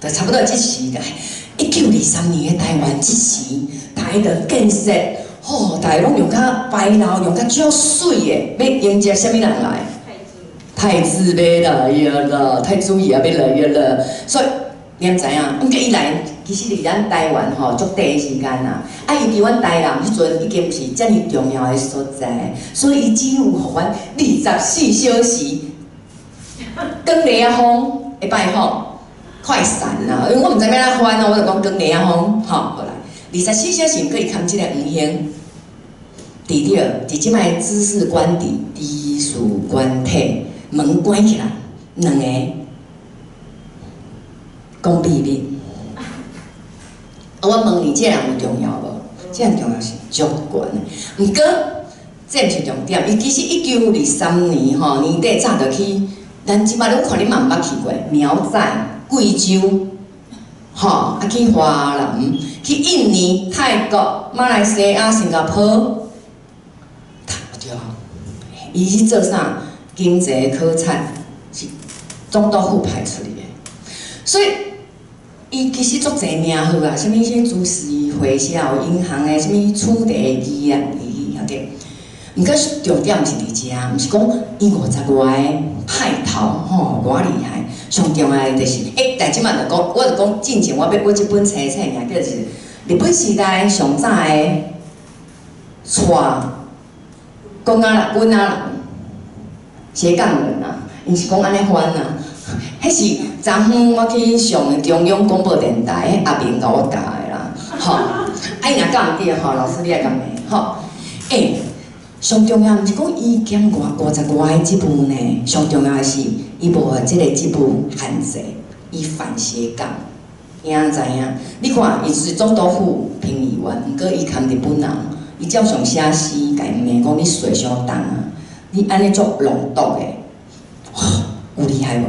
Speaker 2: 就差不多這時代。1923年的台灣，這時台的建設，吼，大家攏用較牌樓，用較足媠的，欲迎接啥物人來？太子欲來啊啦，太子爺欲來啊啦，所以你毋知影，毋過伊來，其實佇咱台灣吼，足短的時間啦。啊，尤其阮台南彼陣已經毋是遮爾重要的所在，所以伊只有予阮24小時捲螺仔風會拜訪，快閃啦，因為我毋知欲按怎翻哦，我就講捲螺仔風，吼，過來24小時，毋過伊堪這個黃興，佇著佇這擺知事官邸，知事官邸門關起來，兩个講秘密。啊，我問你，這個人有重要無？這個人重要是足懸的。毋過，這毋是重點。伊其實1923年吼年底早就去，咱這擺我看你嘛毋捌去過苗寨、貴州，吼，啊去華南、去印尼、泰國、馬來西亞、新加坡，對啊，伊去做啥？經濟考察是總督府派出去的，所以伊其實足濟名號啊，啥物啥物株式會社有銀行的，啥物取地議啊，議曉得。毋過重點毋是佇遮，毋是講伊50外个派頭吼，偌厲害。上重要的就是，欸，但這擺就講，我就講進前我欲我這本冊冊名叫做日本時代上早的帶滾仔人、滾仔人、斜槓人啊，𪜶是講按呢翻啊。彼是昨昏我去上的中央廣播電台，彼阿明共我教的啦，吼。啊，伊若教毋對吼，老師你愛共罵，吼。欸，上重要毋是講伊兼50外个職務呢，上重要的是伊無予這個職務限制，伊反斜槓，伊按怎知影？你看，伊是總督府評議員，毋過伊堪日本人，伊照常寫詩，共伊罵講你稅傷重啊，你按呢足浪毒的，有厲害無？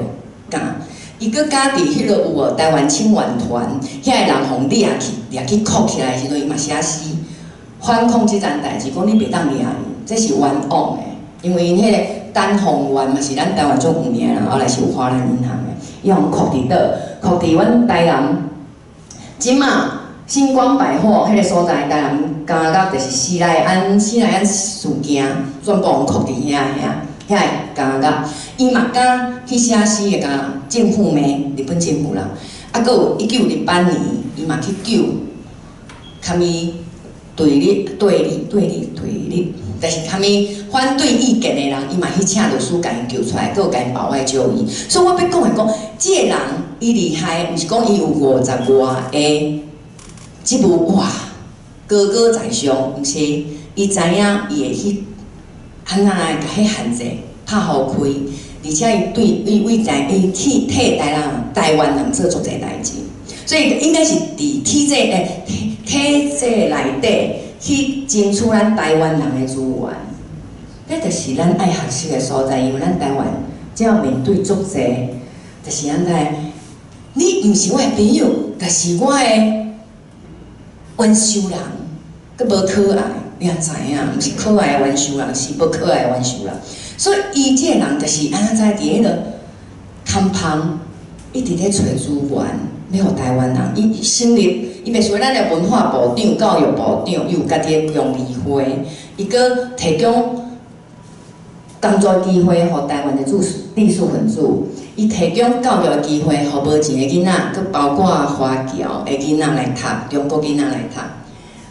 Speaker 2: 敢？伊閣敢佇彼个有無台灣請願團，遐个人予掠去，掠去銬起來的時陣，伊嘛寫詩反抗這件代誌，講你袂當掠伊，這是冤枉的，因為𪜶彼个丹鳳元嘛是咱台灣足有名的人，後來是有華南銀行的，伊予銬佇佗？銬佇阮台南，這馬新光百貨彼个所在，台南監獄就是施耐庵事件，全部予銬佇遐遐遐个監獄，伊嘛敢去寫詩會共政府罵日本政府啦，啊，閣有1928年，伊嘛去救，共伊對立對立對立對立但是啥物反對意見的人，伊嘛去請律師共𪜶救出來，閣有共𪜶保外就醫。所以我欲講的講，這个人伊厲害，毋是講伊有五十外个職務哇，高高在上，毋是，伊知影伊會去按怎來共彼限制拍予開，而且伊對伊為台伊去替台人台灣人做足濟代誌，所以應該是佇體制欸體制內底去爭取咱台灣人的資源，這就是咱愛學習的所在，因為咱台灣只要面對足濟，就是按怎，你毋是我的朋友，但是我的冤仇人，閣無可愛，你也知影，毋是可愛的冤仇人，是無可愛的冤仇人。所以伊這个人就是按怎知佇彼个談判，一直咧揣資源，欲予台灣人。伊成立，伊袂輸咱的文化部長、教育部長，伊有家己的共議會，伊閣提供工作機會予台灣的知識分子，伊提供教育的機會予無錢的囡仔，閣包括華僑的囡仔來讀，中國囡仔來讀。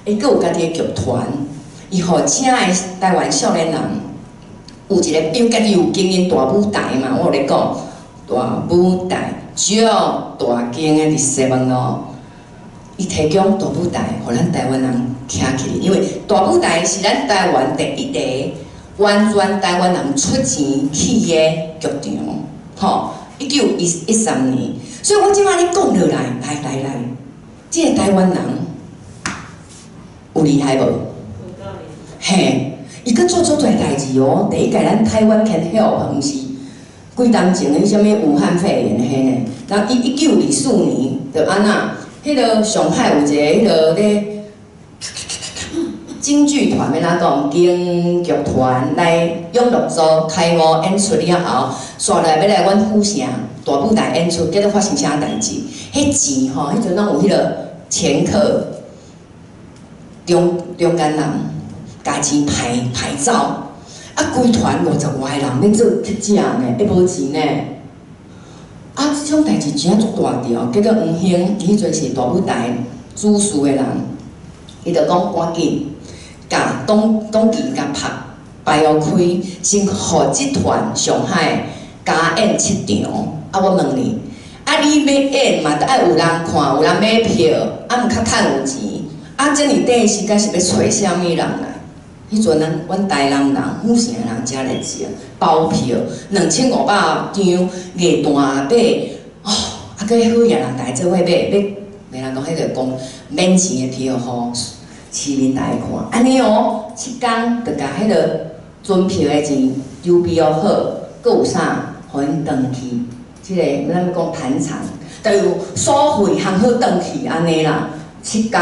Speaker 2: 伊閣有家己的劇團，伊予請的台灣少年人有一個，因為家己有經營大舞台嘛，我有咧講大舞台，足大間的佇西門路，伊提供大舞台，予咱台灣人徛起來，因為大舞台是咱台灣第一个完全台灣人出錢起的劇場，吼，1913年，所以我這擺咧講落來，來來來，這个台灣人有厲害無？嘿，伊閣做足濟代誌哦。第一屆咱台灣 can help，毋是幾冬前的彼啥物武漢肺炎彼呢？然後1924年就按怎？彼个上海有一個彼个咧京劇團，欲按怎講？京劇團來永樂座開幕演出了後，紲來欲來阮府城大舞台演出，結果發生啥代誌？彼錢吼，彼陣攏有彼个掮客中間人，共錢排排走，啊，規團五十外个人欲做去食呢，會無錢呢。啊，這種代誌真正足大條，結果黃興伊彼陣是大舞台主事的人，伊就講趕緊，共黨旗共拍排予開，先予這團上海加演七場。啊，我問你，啊，你欲演嘛，著愛有人看，有人買票，啊，毋較趁有錢。啊，這爾短時間是欲揣啥物人來？彼陣咱阮台南人、府城的人誠熱情，包票2500張，藝單買，哦，啊，閣好野人大家做伙買，買，袂人講彼个講免錢的票，予市民來看。按呢哦，七工就共彼个存票的錢籌備好，閣有啥，予𪜶轉去，這个咱欲講盤纏，就有所費通好轉去按呢啦。七工，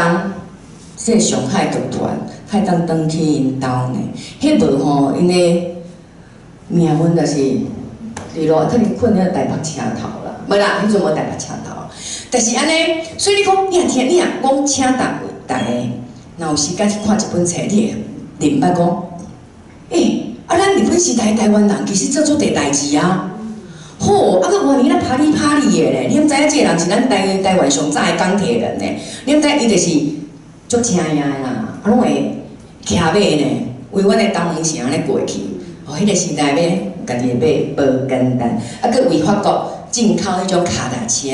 Speaker 2: 這个上海劇團才會當轉去𪜶兜呢。彼無吼，𪜶的命運就是佇路可能睏佇台北車頭啦，無啦，彼陣無台北車頭。但是按呢，所以你講，你若聽，你若講請逐逐个，若有時間去看這本冊，你會明白講，欸，啊，咱日本時代台灣人其實做足濟代誌啊。好，啊，閣原來咱拍你拍你的咧，你毋知影這个人是咱台灣上早的鋼鐵人呢？你毋知伊就是足請贏的啦，啊，攏會騎馬呢，為阮的東門城按呢過去。哦，彼个時代欲家己買無簡單，啊，閣為法國進口彼種跤踏車，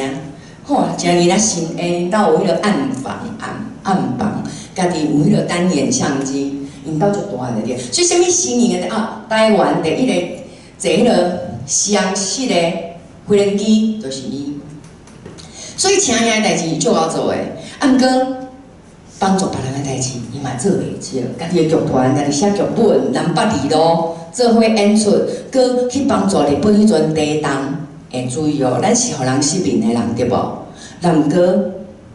Speaker 2: 吼，誠爾仔新穎，兜有彼个暗房暗暗房，家己有彼个單眼相機，𪜶兜足大個對。所以啥物新穎的啊？台灣第一個坐彼个雙室的飛行機，就是伊。所以請遐代誌足𠢕做的，啊，毋過幫助別人的代誌，伊嘛做袂少。家己的劇團，家己寫劇本，南北二路做伙演出，閣去幫助日本彼陣地動。會注意哦，咱是予人失眠的人對無？但毋過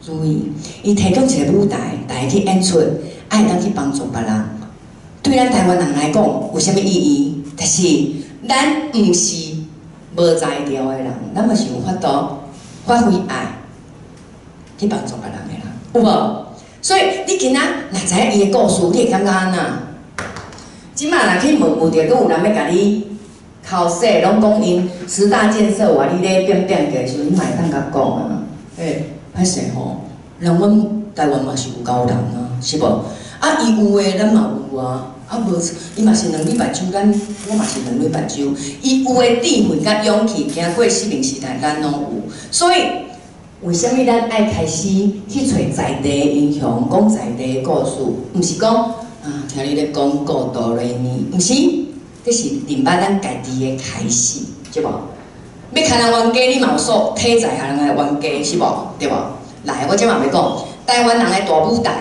Speaker 2: 注意，伊提供一個舞台，逐家去演出，愛當去幫助別人。對咱台灣人來講，有啥物意義？就是咱毋是無才調的人，咱嘛是有法度發揮愛去幫助別人的人，有無？所以你今仔若知影伊的故事，你會感覺按怎？這擺若去問問著，閣有人欲共你剾洗，攏講𪜶十大建設話你咧變變價的時陣，你嘛會當共講啊。欸，歹勢吼，人阮台灣嘛是有夠人啊，是無？啊，伊有的，咱嘛有啊。啊無，伊嘛是兩蕊目睭，咱我嘛是兩蕊目睭。伊有的智慧佮勇氣，經過殖民時代，咱攏有。所以，為啥物咱愛開始去揣在地的英雄，講在地的故事？毋是講啊，聽你咧講故哆來咪，毋是，這是認捌咱家己的開始，對無？欲牽人冤家，你嘛有所體在予人的冤家，是無？對無？來，我這嘛欲講，台灣人的大舞台，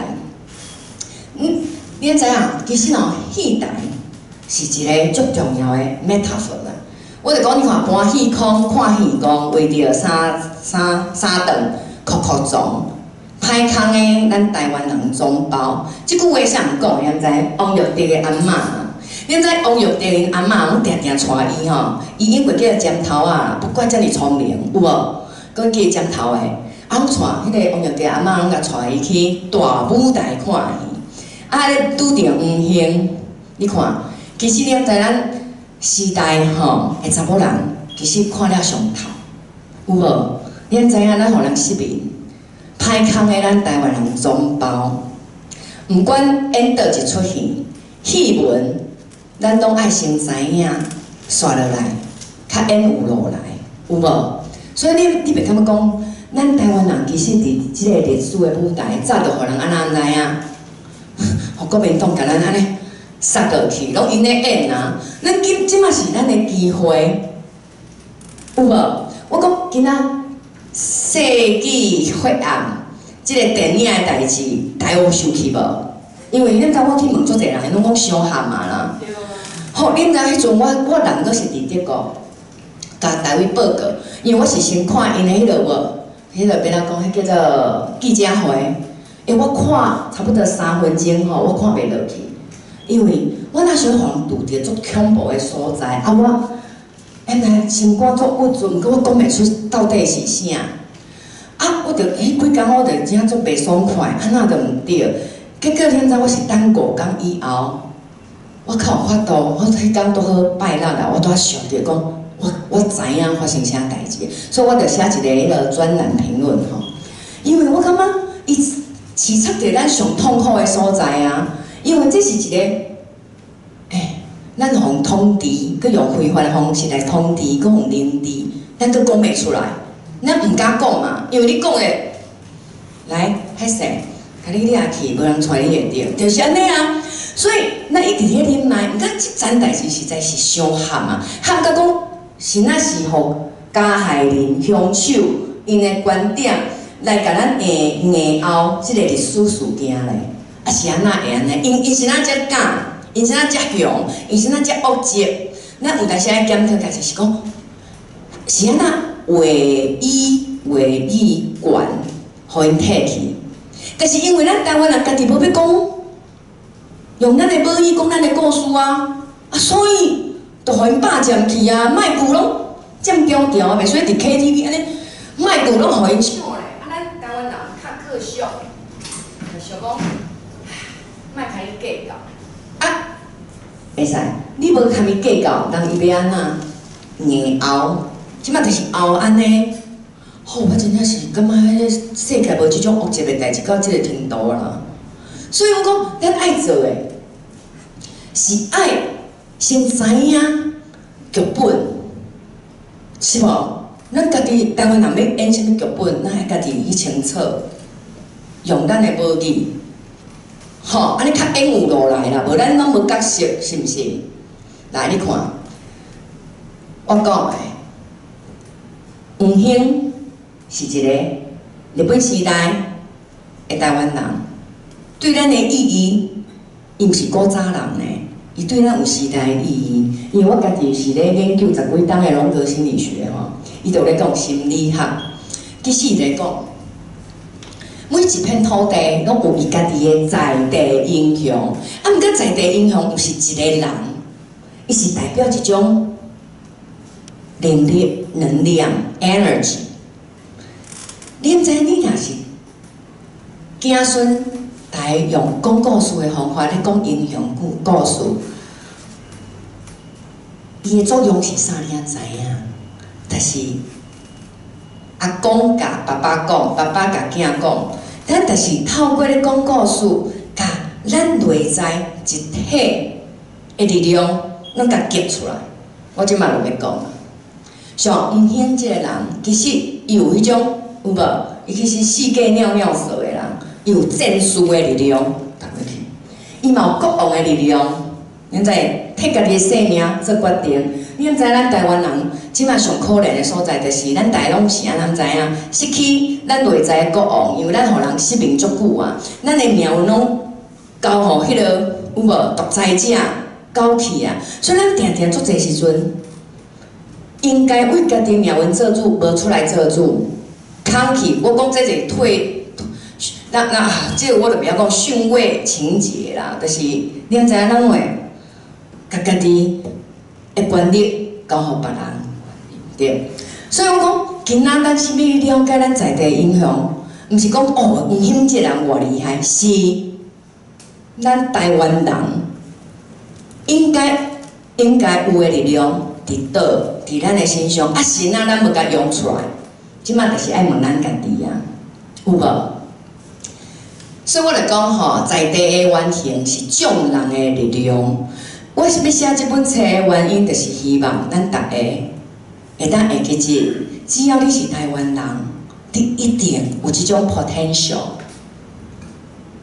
Speaker 2: 你知影？其實吼，戲台是一個足重要的 metaphor 啦。我就講，你看搬戲空，看戲光，為著三三三頓，哭哭撞，歹康的咱台灣人總包。這句話啥人講的？你知？王玉娣的阿嬤。你知王玉娣𪜶阿嬤攏定定帶伊吼，伊永過叫尖頭仔，不怪遮爾聰明，有無？閣叫尖頭的，啊，攏帶彼個王玉娣阿嬤攏共帶伊去大舞台看戲。啊！咧拄著黃興，你看，其實你知咱時代吼的查某人，其實看了上透，有無？你知影咱予人失明，歹康的咱台灣人總包，毋管演佗一齣戲，戲文咱攏愛先知影，煞落來，較演有落來，有無？所以你袂感覺講，咱台灣人其實佇這个歷史的舞台，早就予人按怎知影？予國民黨共咱按呢殺落去，攏𪜶咧演啊！咱今這馬是咱的機會，有無？我講今仔世紀血案，這个電影的代誌，大家有生氣無？因為恁知我去問足濟人，攏講傷譀啊啦。好，恁知彼陣我人閣是佇德國，共大衛報告，因為我是先看𪜶的彼个無，彼個欲按怎講，彼叫做記者會。因為我看差不多3分鐘吼，我看袂落去，因為我若想予人拄著足恐怖的所在，啊我，原來心肝足鬱卒，毋過我講袂出到底是啥。啊，我就彼幾工我就真正足袂爽快，按怎都毋對。結果現在我是等5工以後，我較有法度，我彼工拄好拜六啦，我拄仔想著講，我知影發生啥代誌，所以我就寫一个彼个專欄評論吼。因為我感覺伊刺插著咱上痛苦的所在啊，因為這是一個，咱予人統治，閣用非法的方式來統治，閣予人凌遲，咱閣講袂出來，咱毋敢講嘛，因為你講的，來，歹勢，共你掠去，無人揣你會著，就是按呢啊。所以咱一直佇咧忍耐，毋過這件代誌實在是傷譀啊，譀甲講是若是予加害人、兇手𪜶的觀點來共咱硬硬拗這个歷史事件咧，啊是按怎會按呢？𪜶是按怎遮敢？𪜶是按怎遮強？𪜶是按怎遮惡質？咱有當時愛檢討家己是講，是按怎話語話語權予𪜶提去？但是因為咱台灣人家己無欲講，用咱的母語講咱的故事啊，啊所以就予𪜶霸佔去啊，麥具攏佔中調，袂使佇 KTV 按呢，麥具攏予𪜶搶咧。啊，咱台灣人較可惜，就想講，莫共伊計較。啊，會使，你無共伊計較，人伊欲按怎？硬拗，這馬就是拗按呢。吼，我真正是感覺彼个世界無這種惡質的代誌到這个程度啦。所以我講，咱愛做的是愛先知影劇本，是無？咱家己台灣人欲演啥物劇本，咱愛家己去清楚，用咱的母語，吼，按呢較演有落來啦，無咱攏無角色，是毋是？來，你看，我講的黃興是一个日本時代的台灣人，對咱的意義，伊毋是古早人呢，伊對咱有時代的意義。因為我家己是咧研究十幾冬的榮格心理學吼，伊就咧講心理學，其實伊咧講，每一片土地攏有伊家己的在地英雄，啊，毋過在地英雄毋是一个人，伊是代表一種能力、能量（energy）。你毋知你若是子孫來用講故事的方法咧講英雄故事，伊的作用是啥？你也知影？就是阿公共爸爸講，爸爸共囝講，咱就是透過咧講故事，共咱內在一體。的力量，攏共激出來。我這擺就欲講，像黃興這个人，其實伊有彼種有無？伊其實世界尿尿色的人，伊有戰士的力量，逐落去，伊嘛有國王的力量。你知替家己的性命做決定。你毋知咱台灣人這擺上可憐的所在，就是咱大家攏是按怎知影？失去咱內在的國王，因為咱予人殖民足久啊，咱的命運攏交予彼个有無獨裁者搞去啊，所以咱定定足濟時陣，應該為家己命運做主，無出來做主，空去。我講這是退，那那啊，這個我就袂曉講遜位情節啦，就是你毋知影咱會共家己的權力交予別人，對。所以我講，今仔咱是欲了解咱在地英雄，毋是講哦，黃興這人偌厲害，是咱台灣人應該有的力量佇佗，佇咱的身上，啊是若咱無共用出來，這擺就是愛問咱家己啊，有無？所以我來講吼，在地的原型是眾人的力量。我是欲寫這本冊的原因，就是希望咱逐家會當會記住，只要你是台灣人，你一定有這種 potential，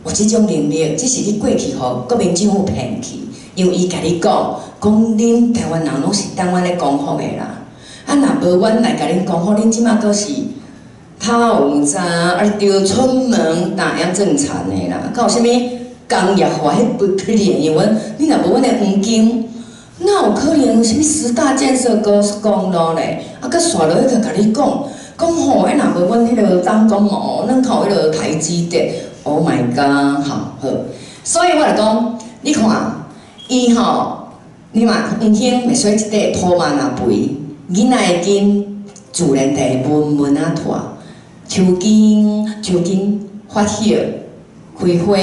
Speaker 2: 有這種能力，只是你過去予國民政府騙去，因為伊共你講，講恁台灣人攏是等阮咧光復的啦。啊，若無阮來共恁光復，恁這擺閣是透早啊，著出門打樣正常的啦。閣有啥物工業化彼不可能，因為你若無阮的黃金，哪有可能有啥物十大建設高速公路咧？啊，閣紲落去共你講，講吼，啊若無阮彼个張忠謀，咱靠彼个台積電。Oh my god！好，好，所以我來講，你看，伊吼，你嘛黃興袂使一塊土鯭若肥，囡仔的筋自然就會悶悶仔脫，樹根樹根發葉開花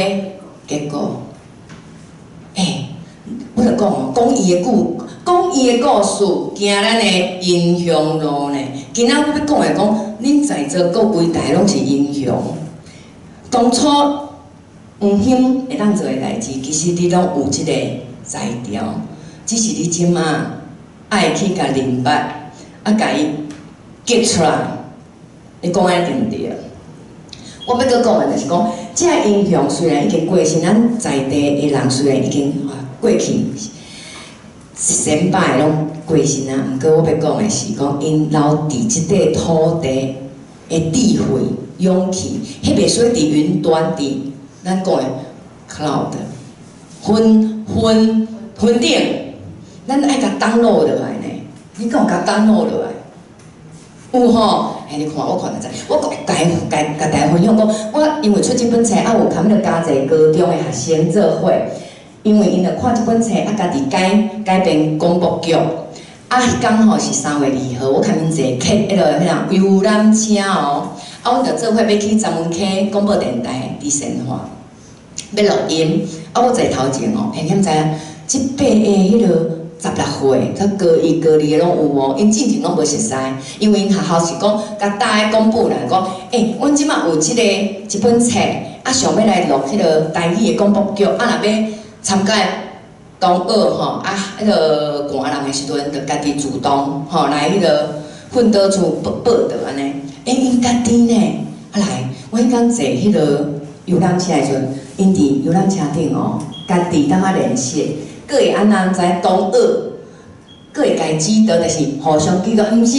Speaker 2: 結果，欸，我就講哦，講伊的故，講伊的故事，行咱的英雄路呢。今仔我欲講的講，恁在座各位大攏是英雄。當初黃興會當做的代誌，其實你攏有這个才調，只是你這馬愛去共認捌，啊，共伊激出來。你講按呢對毋對？我欲閣講的就是講，這个英雄雖然已經過身，咱在地的人雖然已經過去，先輩攏過身啊，毋過我欲講的是講，𪜶留佇這塊土地的智慧、勇氣，彼袂使佇雲端，佇咱講的 cloud，雲雲雲頂，咱愛共 download 落來呢。你敢有共 download 落來？有吼？嘿，你看，我看就知。我共共共大家分享講，我因為出這本冊，啊有共彼个嘉濟高中的學生做伙，因為𪜶著看這本冊，啊家己改改編廣播劇，啊彼工吼是3月2號，我共𪜶坐客彼个彼个遊覽車哦，啊阮著做伙欲去三文溪廣播電台佇善化，欲錄音，啊我坐頭前哦，嘿，你毋知影，這八个彼个16歲，才高一、高二的攏有哦，𪜶進前攏無熟似，因為𪜶學校是講，共大家公布來講，欸，阮這馬有這个這本冊，啊，想欲來錄彼个台語的廣播劇，啊，若欲參加同學吼，啊，彼个寒人的時陣，就家己主動吼來彼个訓導處報報到按呢。欸，𪜶家己呢，啊來，我彼工坐彼个遊覽車的時陣，𪜶佇遊覽車頂哦，家己當仔練習。閣會按怎知同學，閣會共指導，就是互相指導，毋是，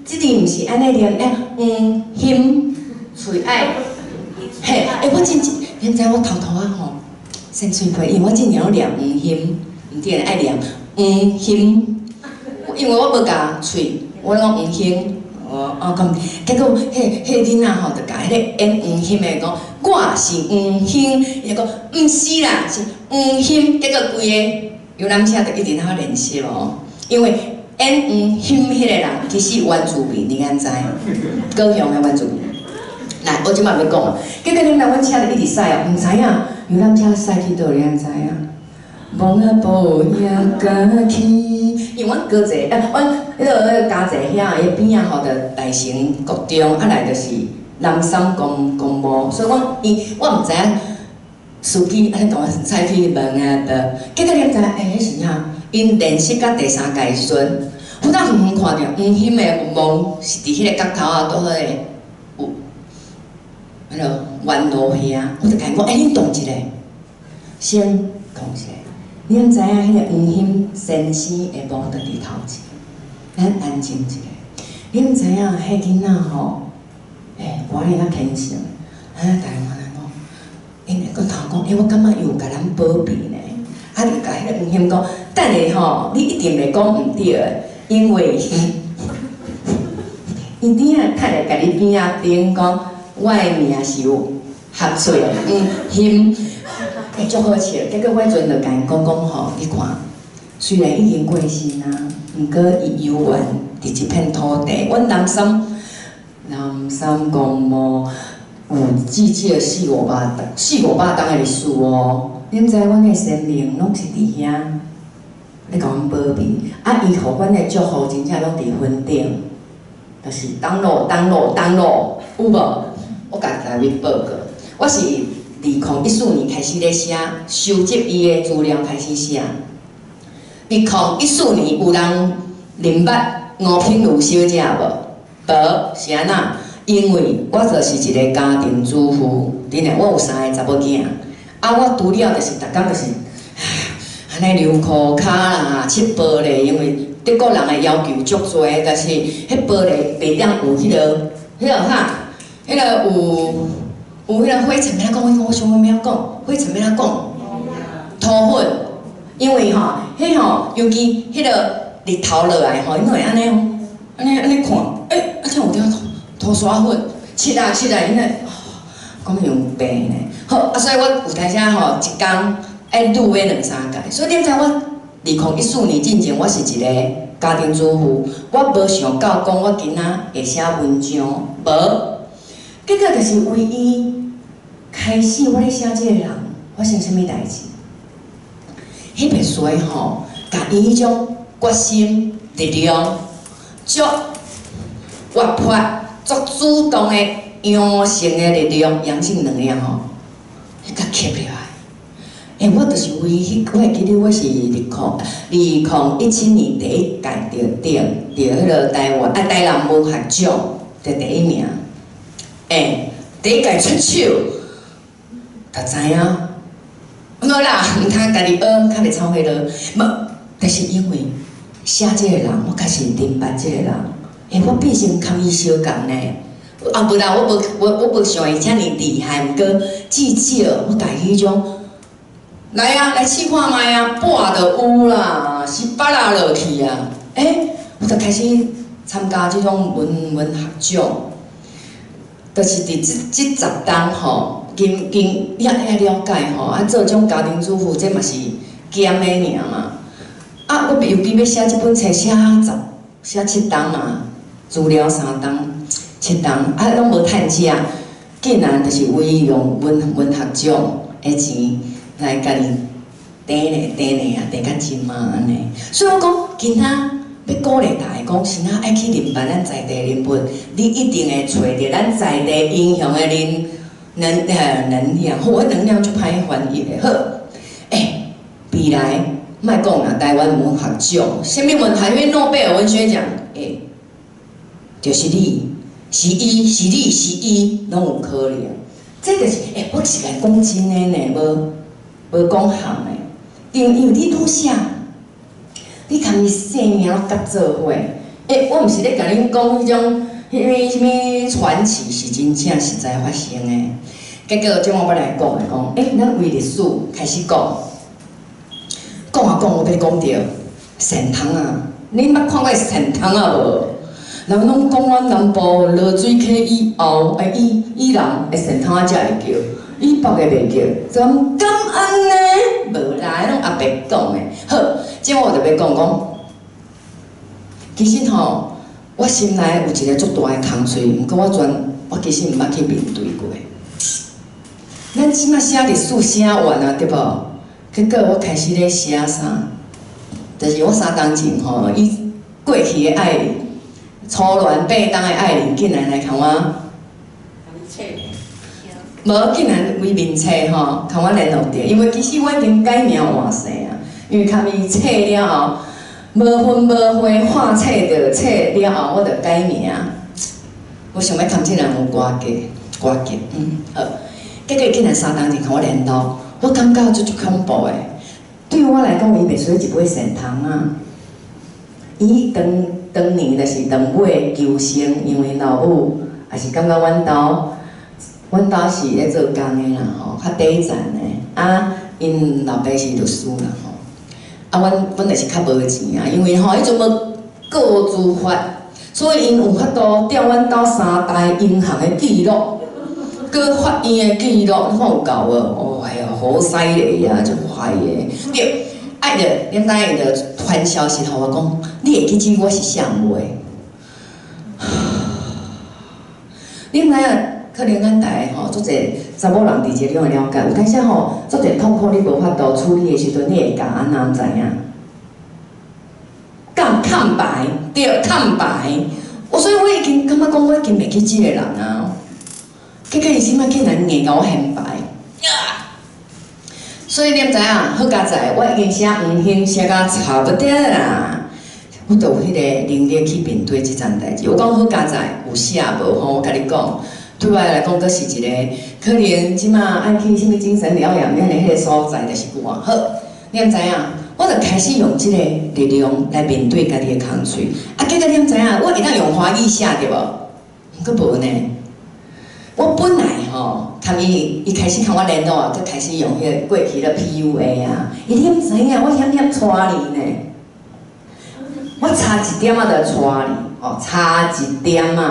Speaker 2: 這字毋是按呢念，欸，黃興喙愛，嘿，欸，我真正，你知我偷偷仔吼，先喙皮，因為我之前攏念黃興，毋對，愛念黃興，因為我無共喙，我攏講黃興，哦，啊咁，結果彼彼囡仔吼，就共彼个演黃興的講，我是黃興，伊就講毋是啦，是黃興，結果規个遊覽車就一直在練習哦，因為演黃興彼個人其實原住民，你敢知？高雄的原住民。來，我這擺欲講啊，結果恁來阮車就一直駛哦，毋知影遊覽車駛去佗，你敢知影？摸仔步仔家去，因為阮高坐，啊，阮彼个嘉濟遐伊邊仔吼，就大成國中，啊來就是南山公公墓，所以講伊我毋知影。司機按呢共我載去問啊無，結果你毋知，欸，彼時陣，𪜶練習到第三屆時陣，我當遠遠看著黃興的墓是佇彼個角頭仔拄好的有彼个彎路遐，我就共𪜶講，欸，恁動一下，先動一下，你毋知影彼個黃興先生的墓就佇頭前，咱安靜一下，你毋知影彼囡仔吼，欸，我咧較虔誠，啊，台灣人講，𪜶會閣頭講，欸，我感覺伊有共咱保庇呢，啊，就共彼個黃興講，等下吼，你一定袂講毋對的，因為伊頂下趁下共你邊仔頂講，我的名是有合喙的黃興，欸，足好笑。結果我彼陣就共𪜶講講吼，你看，雖然已經過身啊，毋過伊猶原佇這片土地，阮南山南山公墓有至少四五百四五百冬的歷史哦。你毋知阮的先民攏是佇遐咧共阮保庇，啊，伊予阮的祝福真正攏佇雲頂，就是東路東路東路，有無？我共大家報告，我是2014年開始咧寫，收集伊的資料開始寫。2014年有人認捌吳品如小姐無？無，是按怎？因為我就是一個家庭主婦，恁咧，我有三个查某囝，啊，我除了就是逐工就是按呢溜箍跤啦、拭玻璃，因為德國人的要求足濟，但是彼玻璃袂當有彼个、彼個啥，彼個有有彼個灰塵，欲按怎講？我想欲按怎講？灰塵欲按怎講？塗粉，因為吼，彼吼，尤其彼個日頭落來吼，𪜶會按呢，按呢按呢看，欸，啊，這有點塗塗沙粉，拭啊拭啊，𪜶咧，講有病呢。好，啊，所以我有當時吼，一工愛擼欲兩三擺，所以你知我2014年進前，我是一個家庭主婦，我無想到講我今仔會寫文章，無。結果就是為伊開始，我咧寫這個人發生啥物代誌？彼本書吼，共伊彼種決心、力量、足活潑、足主動的陽性的力量、陽性能量吼，彼共吸入來。欸，我就是為彼，我會記得我是2017年第一屆得獎，得彼个台灣啊台南文學獎得第一名。欸，第一屆出手，就知影。無啦，毋通家己學，較袂臭火落。無，但是因為寫這个人，我確實認捌這个人。欸，我變成共伊相仝呢。啊，無啦，我無我我無像伊遮爾厲害，毋過至少我共彼種來啊，來試看覓啊，半就有啦，是捌啊落去啊。欸，我就開始參加這種文文學獎，就是佇這這十冬吼。經經你愛了解吼，啊做這種家庭主婦，這嘛是兼的爾嘛。啊，我尤其欲寫這本冊，寫十寫七冬嘛，資料三冬、七冬，啊攏無趁食，竟然就是為用文文學獎的錢來家己頂咧頂咧啊，頂到這馬按呢。所以我講，今仔欲鼓勵大家講，是哪愛去認捌咱在地人物，你一定會揣著咱在地英雄的人。能能量，好，我能量足歹翻譯的。好，欸，未來莫講啦，台灣文學獎，啥物文學？啥諾貝爾文學獎？欸，就是你，是伊，是你，是伊，攏有可能。這就是欸，我是來講真的呢，無無講含的。因為你愈寫，你共伊生命攏結做伙。欸，我毋是咧共恁講彼種，彼啥物傳奇，是真正實在發生的。結果，這我欲來講的講，欸，咱為歷史開始講，講啊講，我欲講著蟮蟲仔，恁捌看過蟮蟲仔無？人攏講阮南部濁水溪以後，欸，以以南的蟮蟲仔才會叫，以北的袂叫，怎敢按呢？無啦，攏阿伯講的。好，這我就欲講講，其實吼，我心內有一個足大的空喙，毋過我全，我其實毋捌去面對過。咱這馬寫歷史寫完啊，對無？結果我開始咧寫啥？就是我三冬前吼，伊過去的愛人，初戀八冬的愛人，竟然來共我。無竟然為面冊吼，共我聯絡著，因為其實我已經改名換姓啊，因為共伊冊了後，無分無會畫冊著冊了後，我就改名。我想欲共這人有瓜葛，瓜葛，好。結果竟然3冬前共我聯絡，我感覺足足恐怖的。對我來講，伊袂使一尾善蟲啊。伊當當年就是當尾求生，因為老母也是感覺阮兜，阮兜是咧做工的啦吼，較底層的。啊，𪜶老爸是律師啦吼。啊，阮阮就是較無錢啊，因為吼彼陣無個資法，所以𪜶有法度調阮兜三代銀行的記錄，閣法院的記錄，你看有夠無？哦，哎喲，好犀利啊，足壞的。對，啊，伊就恁知伊就傳消息予我講，你會記得我是啥無？你毋知影，可能咱台吼，足濟查某人佇這種會了解，有當時吼，足濟痛苦你無法度處理的時陣，你會共按怎知影？共空白，對，空白。我所以我已經感覺講，我已經袂記這個人啊。結果伊這擺竟然硬共我顯擺。所以你毋知影，好佳哉，我已經寫黃興寫甲差不多啦。我就有彼個能力去面對這樁代誌。我講好佳哉，有寫無吼？我共你講，對我來講，閣是一個可能這馬愛去啥物精神療養院的彼個所在，就是我。好，你毋知影，我就開始用這個力量來面對家己的空喙。啊，結果你毋知影，我會當用華語寫對無？閣無呢。我本來吼，共伊伊開始共我聯絡啊，閣開始用彼個過去的 PUA 啊。伊你毋知影，我險險帶你呢。我差一點仔就帶你，吼，差一點仔。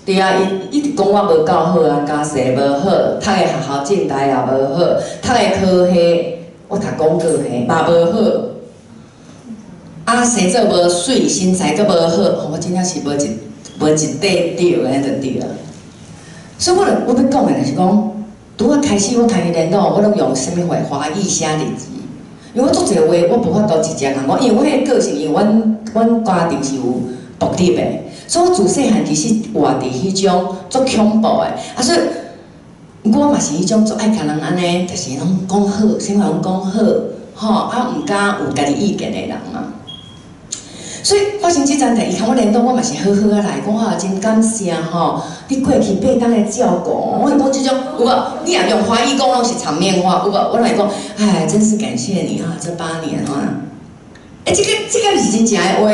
Speaker 2: 對啊，伊一直講我無夠好啊，家世無好，讀的學校政大也無好，讀的科系我讀廣告系嘛無好。啊，生做無媠，身材閣無好，我真正是無一塊對的，就對啊。所以我就我欲講的就是講，拄仔開始我共伊聯絡，我攏用啥物話華語寫日誌，因為我足濟話我無法度直接共講，因為我彼個個性，因為阮家庭是有獨立的，所以我自細漢其實活佇彼種足恐怖的，啊，所以我嘛是彼種足愛共人按呢，就是攏講好，啥物攏講好，吼，啊，毋敢有家己意見的人嘛。所以發生這樁代誌，伊共我聯絡，我嘛是好好仔來講啊，真感謝吼！你過去八冬的照顧，我講這種有無？你若用華語講攏是場面話，有無？我來講，唉，真是感謝你啊，這8年吼。欸，這個是真正的話，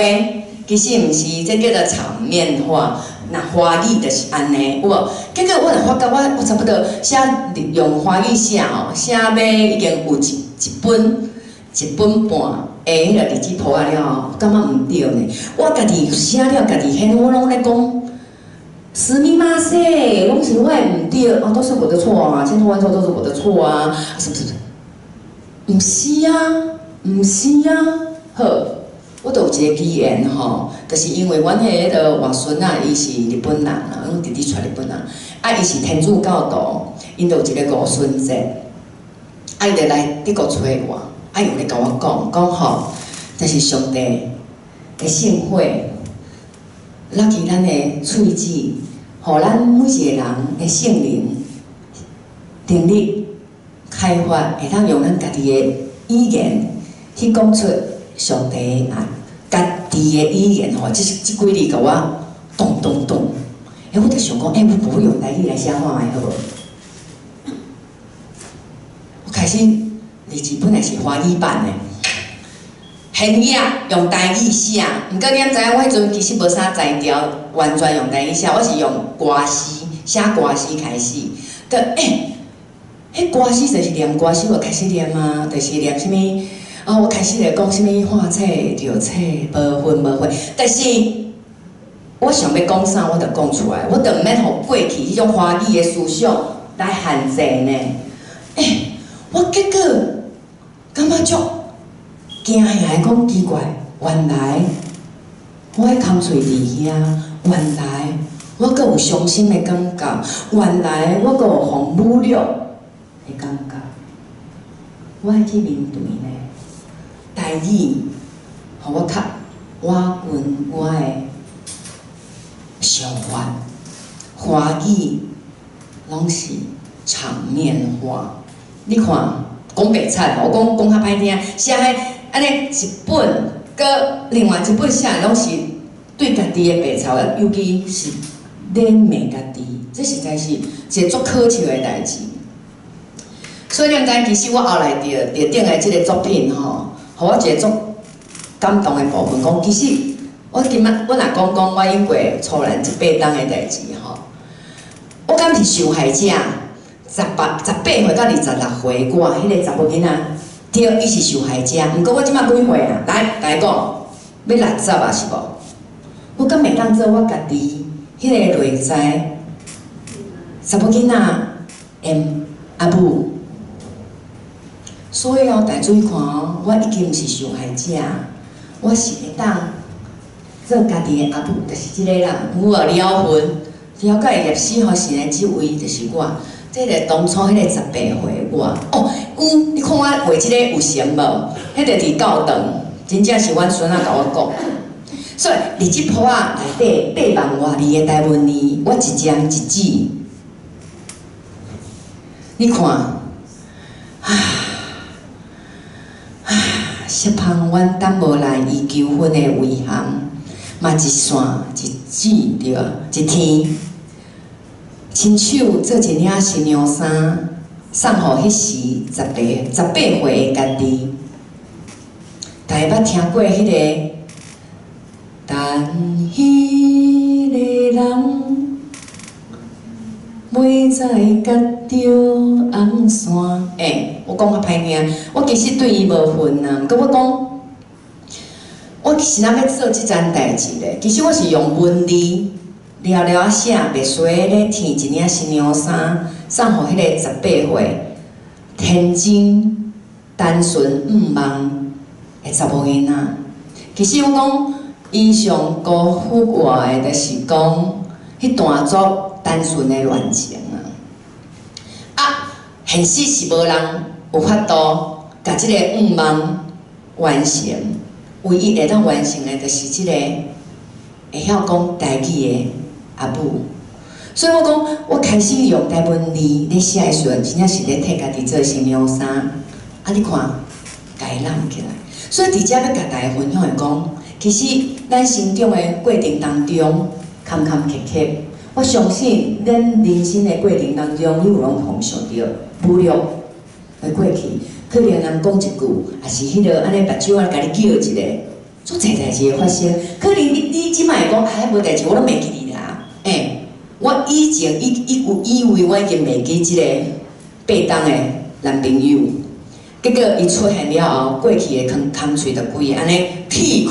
Speaker 2: 其實毋是，這叫做場面話。若華語就是按呢，有無？結果我就發覺我我差不多寫用華語寫吼，寫欲已經有一本一本半。的彼個日子簿仔了後，感覺毋對呢。我家己寫了，家己現我攏咧講，すみません，攏是我的毋對，啊，都是我的錯啊，千錯萬錯都是我的錯啊，什麼什麼？毋是啊，毋是啊，好，我就有一個機緣吼，就是因為阮彼個外孫仔，伊是日本人啊，阮弟弟娶日本人，啊，伊是天主教徒，𪜶就有一個五旬節，啊，伊就來德國揣我。啊，伊有咧共我講，講吼，這是上帝的聖火，落去咱的喙舌，予咱每一個人的聖靈能力開發，會當用咱家己的語言去講出上帝的愛，家己的語言吼，這這幾字共我咚咚咚，欸，我就想講，欸，我無用台語來寫看覓好無？我開始。日誌本來是華語版的，現頁用台語寫。毋過你毋知影，我彼陣其實無啥才調，完全用台語寫。我是用歌詞寫歌詞開始。就欸，彼歌詞就是念歌詞，我開始念啊，就是念啥物啊？我開始來講啥物畫冊著冊，無分無會。但是，我想欲講啥，我就講出來，我就毋免予過去彼種華語的思想來限制呢。欸，我結果感覺足驚嚇的，講奇怪，原來我的空喙佇遐，原來我閣有傷心的感覺，原來我閣有予侮辱的感覺，我愛去面對呢。台語，予我較倚近我的想法，華語攏是場面話。你看，講白賊，我講講較歹聽，寫彼按呢一本，閣另外一本寫的攏是對家己的白賊，尤其是咧罵家己，這實在是一個足可笑的代誌。所以你毋知，其實我後來佇佇頂的這個作品吼，予我一個足感動的部分，講其實我今仔我若講講我經過初蘭這8冬的代誌吼，我敢是受害者？18歲到26歲，我彼個查某囡仔，對，伊是受害者。毋過我這馬幾歲啊？來，共伊講，欲60啊，是無？我敢會當做我家己彼個內在查某囡仔的阿母？所以哦，大家注意看哦，我已經毋是受害者，我是會當做家己的阿母，就是這個啦。有啊，了魂，了解葉死予神的這位，就是我。這個當初彼個十八歲我，哦，有，你看我畫這個有成無？彼個佇教堂，真正是阮孫仔共我講。所以佇這簿仔內底8萬外字的台文字，我一針一字，你看，啊啊，說芳阮等無來伊求婚的遺憾，嘛一線一字對，一天。親手做一領新娘衫，送予彼時18歲的家己。大家捌聽過彼個？等彼個人，袂再結著紅線。欸，我講較歹聽，我其實對伊無恨啊。毋過我講，我是怎欲做這層代誌咧？其實我是用文字。了了寫，白雪咧添一領新娘衫，送予彼個十八歲天真單純毋望的查某囡仔。其實我講，伊上辜負我的，就是講彼段足單純的戀情啊。啊，現實是無人有法度共這個願望完成，唯一會當完成的，就是這個會曉講台語的阿母。所以我講，我開始用台文字咧寫的時陣，真正是咧替家己做新娘衫。啊，你看，共伊攬起來。所以佇遮欲共大家分享的講，其實咱成長的過程當中，坎坎坷坷。我相信，咱人生的過程當中，你有攏碰著侮辱的過去，可能人講一句，抑是彼個按呢目睭仔共你叫一下，足濟代誌會發生。可能你這擺會講，啊，無代誌，我攏袂記得啦。欸，我以前以有以為我已經袂記這個8冬的男朋友，結果伊出現了後，過去的空空喙就規个按呢鐵開。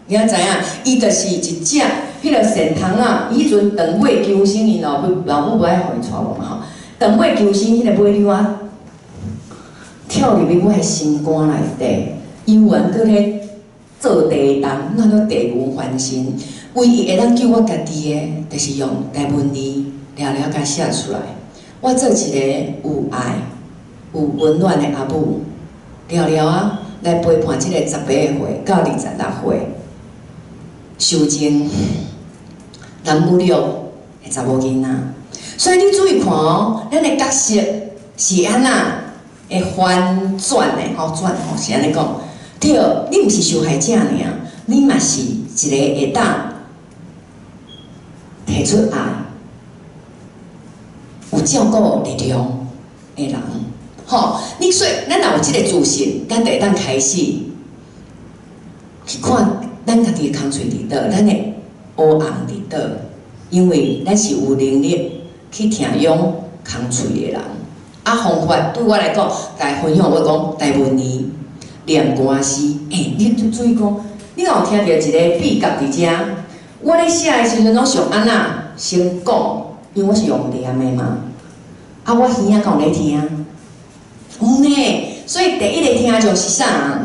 Speaker 2: 你敢知影？伊就是一隻彼個善蟲仔，伊彼陣長尾求生，𪜶老母老母無愛予伊娶某嘛吼。長尾求生，彼個尾溜仔跳入去我的心肝內底，猶原閣咧做地動，那叫地牛翻身。唯一會當救我家己的，就是用台文字了了共寫出來。我做一個有愛、有溫暖的阿母，了了啊，來陪伴這個十八歲到26歲受盡男侮辱的查某囡仔。所以你注意看哦，咱的角色是按怎會翻轉的吼，轉吼是按呢講。對，你毋是受害者爾，你嘛是一個會當提出愛、有照顧力量的人，吼！你說咱若有這個自信，咱就會當開始去看咱家己的空喙佇佗，咱的烏紅佇佗，因為咱是有能力去疼養空喙的人。啊，方法對我來講，共分享我講台文字念歌詩，欸，你就注意講，你若有聽著一個秘訣佇遮？我咧寫的時陣攏想按怎先講，因為我是用念的嘛。啊，我耳仔敢有咧聽？有呢。所以第一個聽眾是啥？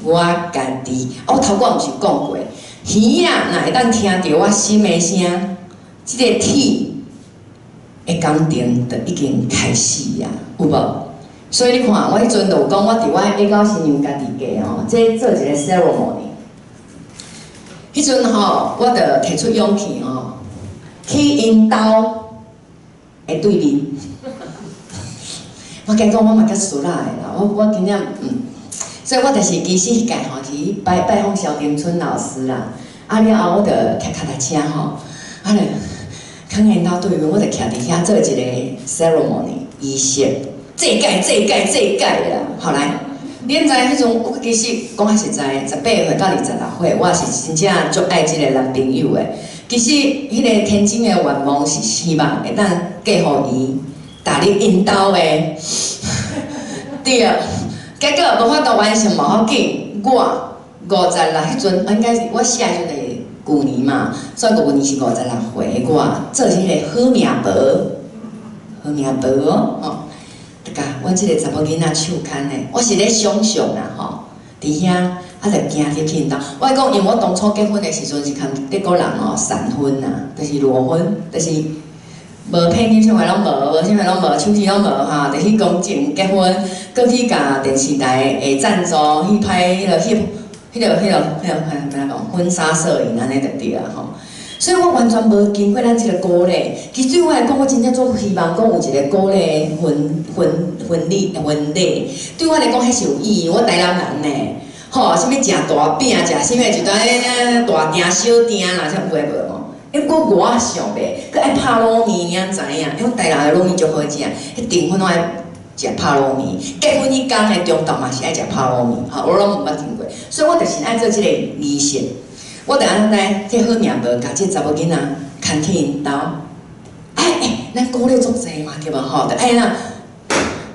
Speaker 2: 我家己。啊，我頭拄毋是講過，耳仔若會當聽著我心的聲，這個鐵的工程就已經開始啊，有無？所以你看，我彼陣就有講，我佇我下到新娘家己家吼，這做一個 ceremony。彼陣吼，我就提出勇氣吼，去𪜶兜的對面。我敢講我嘛較俗辣的啦，我真正所以我就是其實彼屆吼是拜拜訪蕭丁春老師啦，啊了後我就騎腳踏車吼，啊就囥𪜶兜對面，我就徛佇遐做一個 ceremony 儀式，祭改祭改祭改啦，後來，你毋知彼陣我其實講較實在，18歲到26歲，我是真正足愛這個男朋友的。其實彼個天真的願望是希望會當嫁予伊，逐日𪜶兜的，對。結果無法度完成無要緊，我56彼陣，應該是我寫的時陣是舊年嘛，所以舊年是56歲，我做彼個好命婆，好命婆哦，吼，就共阮這個查某囡仔手牽的，我是咧想象啦吼，佇遐啊就行入去𪜶兜。我講，因為我當初結婚的時陣是共德國人哦閃婚啊，就是裸婚，就是無聘金，啥物攏無，無啥物攏無，手指攏無哈，就去公證結婚，閣去共電視台的贊助去拍彼個翕，彼個，按怎講婚紗攝影按呢就對啊吼。所以我完全無經過咱這個古禮。其實對我來講，我真正足希望講有一個古禮婚禮。對我來講，彼是有意義。我台南人呢，吼，啥物食大餅，食啥物一單大埕小埕啦，啥有的無吼。欸，我想袂，閣愛拍滷麵，你知影？因為台南的滷麵足好食，彼訂婚攏愛食拍滷麵，結婚彼工的中晝嘛是愛食拍滷麵，吼，我攏毋捌聽過，所以我就是愛做這個儀式。我就按呢，這好命無，共這查某囡仔牽去𪜶兜。哎欸，咱古禮足濟嘛，對無吼？就愛那，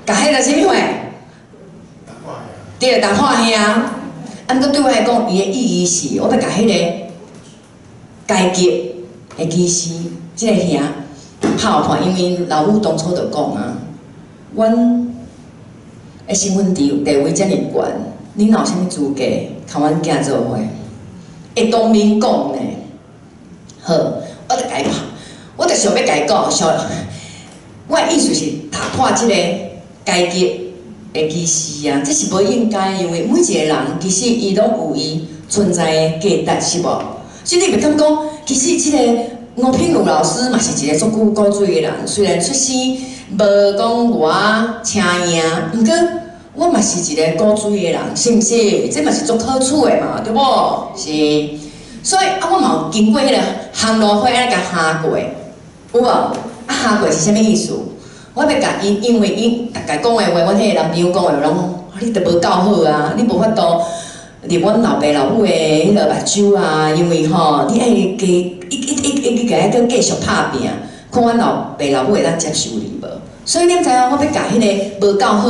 Speaker 2: 共彼個啥物貨？對，打破兄。啊，毋過對我來講，伊的意義是，我欲共彼個階級的歧視，這個兄拍破，因為老母當初就講啊，阮的身份地位遮爾懸，你哪有啥物資格共阮囝做伙？會當面講呢，好，我就共伊拍，我就想欲共伊講，想，我的意思是打破這個階級的歧視啊，這是無應該，因為每一個人其實伊攏有伊存在的價值，是無？所以你袂感覺講，其實這個吳品如老師嘛是一個足久古錐的人，雖然出生無講偌請贏，毋過我嘛是一個古錐的人，是毋是？這嘛是足可取的嘛，對無？是。所以啊，我嘛有經過彼個烘爐火，按呢共烘過，有無？啊，烘過是啥物意思？我欲共伊，因為伊逐家講的話，阮彼個男朋友講的話，攏講，你都無夠好啊，你無法度入阮老爸老母的彼個目睭啊，因為吼，你愛加一一一一共閣繼續拍拚，看阮老爸老母會當接受你無？所以你毋知影，我欲共彼個無夠好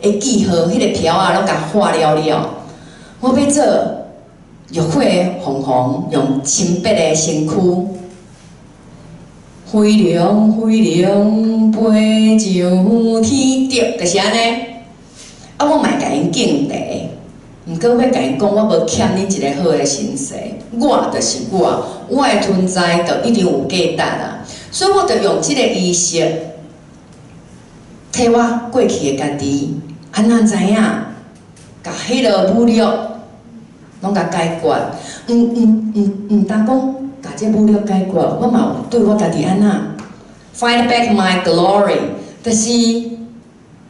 Speaker 2: 的記號，彼個條仔攏共劃了了，我欲做浴火鳳凰，用親筆的身軀，飛龍飛龍飛上天，對，就是按呢。啊，我嘛會共𪜶敬茶，毋過欲共𪜶講，我無欠恁一個好的身世，我就是我，我的存在就一定有價值啊。所以我就用這個儀式，替我過去的家己，按怎知影？共彼個侮辱攏共解決，毋但講共這侮辱解決，我嘛有對我家己按怎 find back my glory，就是，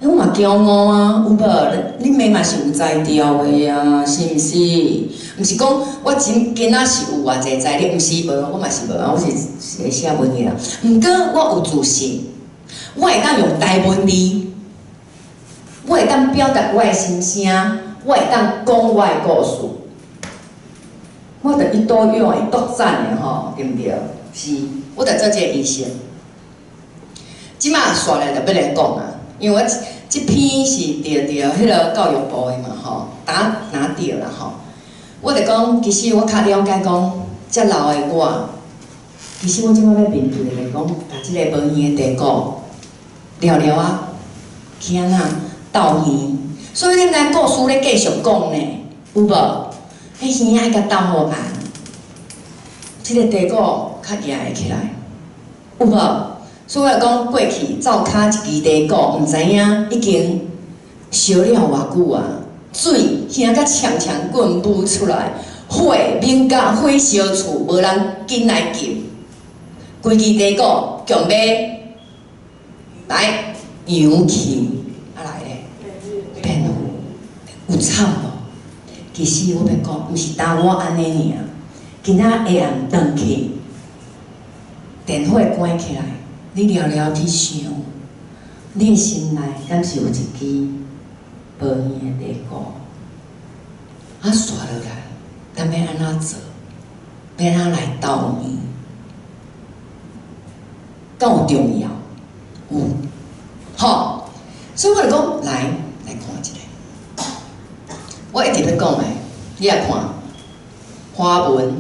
Speaker 2: 我嘛驕傲啊，有無？你罵嘛是有才調的啊，是毋是？毋是講我真今仔是有偌濟才力，毋是無，我嘛是無啊，我是一個寫文的人。毋過我有自信，我會當用台文字，我會當表達我的心聲，我會當講我的故事。我著一刀養的獨佔的吼，對毋對？是，我著做這個儀式。這馬煞來就欲來講啊，因為我這篇是佇彼個教育部的嘛吼，打哪對啦吼。我就講，其實我較了解講，遮老的我，其實我這擺欲面對的就是講，共這個無耳的地鼓了了啊，去按怎鬥耳？所以恁知故事咧繼續講呢，有無？彼耳愛共鬥予紅，這個地鼓較舉會起來，有無？所以我講過去灶跤一支地鼓，毋知影已經燒了偌久啊！水耳甲長長滾舞出來，火猛甲火燒厝，無人緊來救。規支地鼓強欲來揚去，啊，有慘無？其實我欲講，毋是焦我按呢爾。今仔下暗轉去，電火關起來，你了了去想，你的心內敢是有一支無耳的茶壺？啊，紲落來，咱欲按怎做？欲按怎來鬥耳？敢有重要？有，吼！所以我就講，來來看一下，我一直咧講的，你也看華文，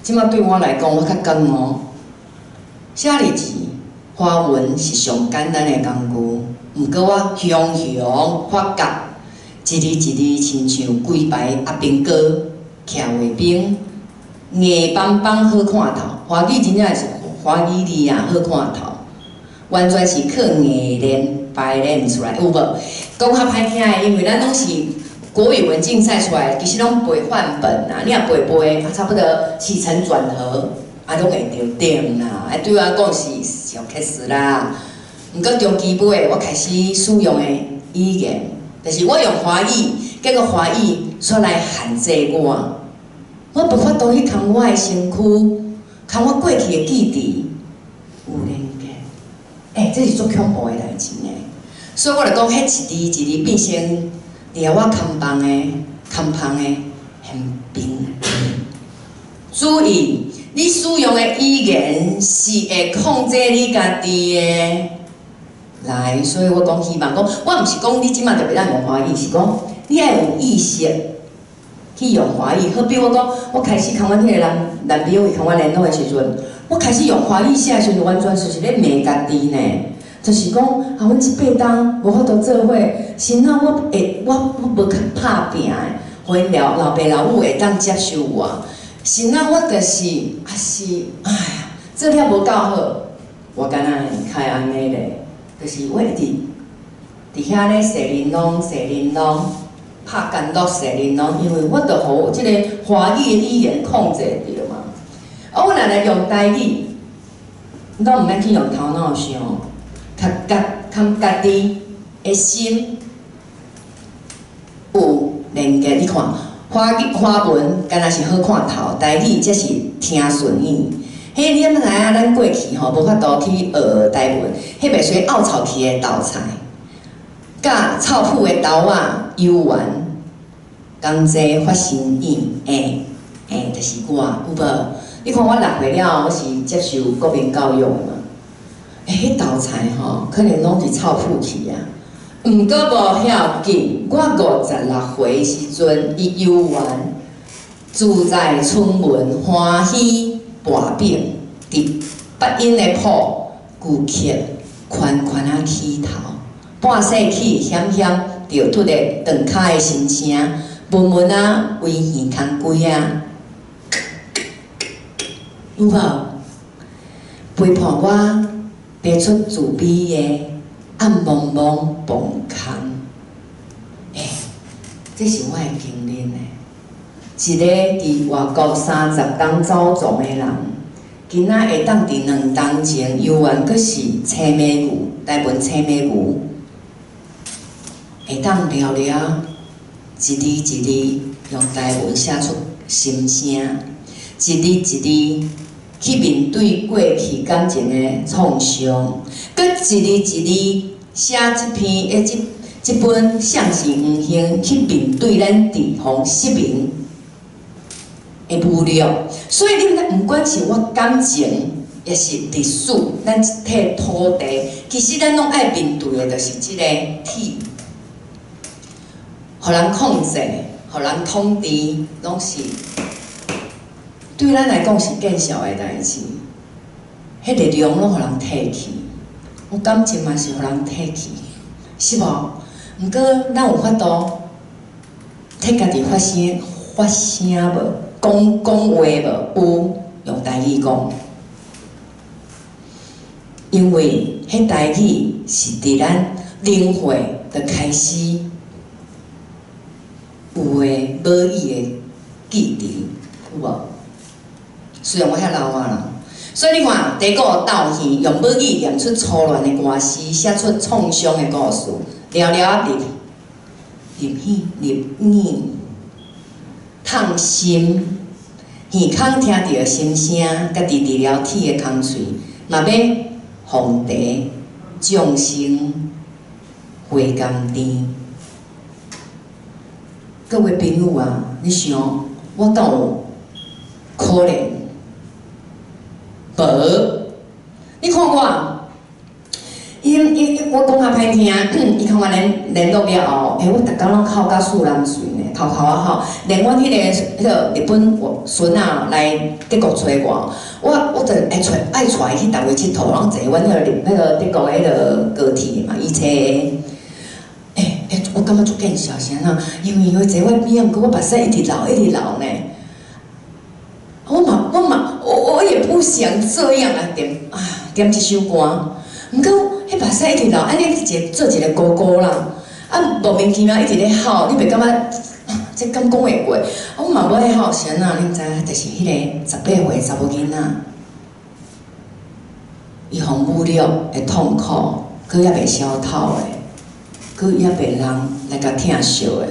Speaker 2: 這馬對我來講，我較剛哦。寫字華文是上簡單的工具，毋過我雄雄發覺，一字一字親像規排阿兵哥徛衛兵，硬邦邦好看頭。華語真正是華語字啊，好看頭，完全是靠硬練排練出來，有無？講較歹聽的，因為咱攏是國語文競賽出來，其實攏背範本啊，你若背背啊，差不多起承轉合啊，攏會著點啦。啊，對我講是小開始啦。毋過中期尾，我開始使用的語言，就是我用華語，結果華語煞來限制我，我無法度去共我的身軀，共我過去的記憶有連結。欸，這是足恐怖的代誌呢。所以我就講，彼一字一字變成掠我牽棒的、牽棒的憲兵。注意，你使用的語言是會控制你家己的。來，所以我講希望講，我毋是講你這馬就袂當用華語，是講你愛有意識去用華語。好比我講，我開始共阮彼个男男朋友伊共我聯絡的時陣，我開始用華語寫的時陣，完全就是咧罵家己呢。就是講，啊，阮這八冬無法度做伙，是哪我會我我無較拍拚的，予𪜶老老爸老母會當接受我。是哪我就是啊是，哎呀，做了無夠好，我敢若會較按呢咧，就是我一直佇遐咧踅玲瑯踅玲瑯，拍干樂踅玲瑯，因為我著予這个華語的語言控制著嘛。啊，我若來用台語，攏毋免去用頭腦想。較家較家己的心有連結，你看華語華文敢若是好看頭，台語才是聽順耳。彼你敢知影？咱過去吼無法度去學台文，彼袂使拗臭去的豆菜，佮臭麩的豆仔猶原仝齊發新意，欸欸，就是我有無？你看我六歲了，我是接受國民教育的嘛。欸，彼豆菜吼，可能攏是臭麩去啊。毋過無要緊，我56歲時陣，伊猶原自在春文歡喜跋餅，佇八音的譜舊曲寬寬仔起頭，半世紀險險著突的斷跤的心聲，悶悶仔圍耳空雞仔，有無？陪伴我。爬出自卑的暗濛濛墓空，欸，這是我的經歷呢。一个佇外國30冬走傱的人，今仔會當佇2冬前猶原閣是青牯牛，台文青牯牛，會當了了一字一字用台文寫出心聲，一字一字去面對過去感情的創傷，閣一字一字寫這篇欸，這這本向是黃興去面對咱佇予失明的侮辱，所以你毋毋管是我感情，抑是歷史，咱這塊土地，其實咱攏愛面對的，就是這个體，予人控制，予人統治，攏是對咱來講是見笑的代誌。彼力量攏予人提去，我感情嘛是予人提去，是無？毋過咱有法度替家己發聲，發聲無？講講話無？有用台語講，因為彼台語是佇咱零歲就開始有的母語的記憶，有無？雖然我遐老啊啦，所以你看，茶鼓鬥耳用母語念出粗亂的歌詞，寫出創傷的故事，了了仔入入耳入耳，痛心，耳孔聽著心聲，佮治治療體的空喙，嘛欲鳳茶眾生回甘甜。各位朋友啊，你想我敢有可憐？無，你看我，伊伊我講較歹聽，伊看我聯聯絡了後，欸，我逐工攏哭甲四人喙呢，偷偷仔哭。連阮彼個日本孫仔來德國揣我，我就愛揣愛帶伊去逐位𨑨迌，攏坐阮彼個德國的彼個高鐵嘛，伊車的。欸欸，我感覺足見笑是按怎？因為伊會坐我邊仔，毋過我目屎一直流一直流呢。我嘛我嘛我也不想這樣啊，點啊點這首歌，毋過彼目屎一直流，按呢一個做一個姑姑啦，啊莫名其妙一直咧哭，你袂感覺這敢講會過？我嘛無愛哭是按怎？你毋知影？就是彼個18歲查某囡仔，伊予侮辱的痛苦，閣猶袂消透的，閣猶袂人來共疼惜的，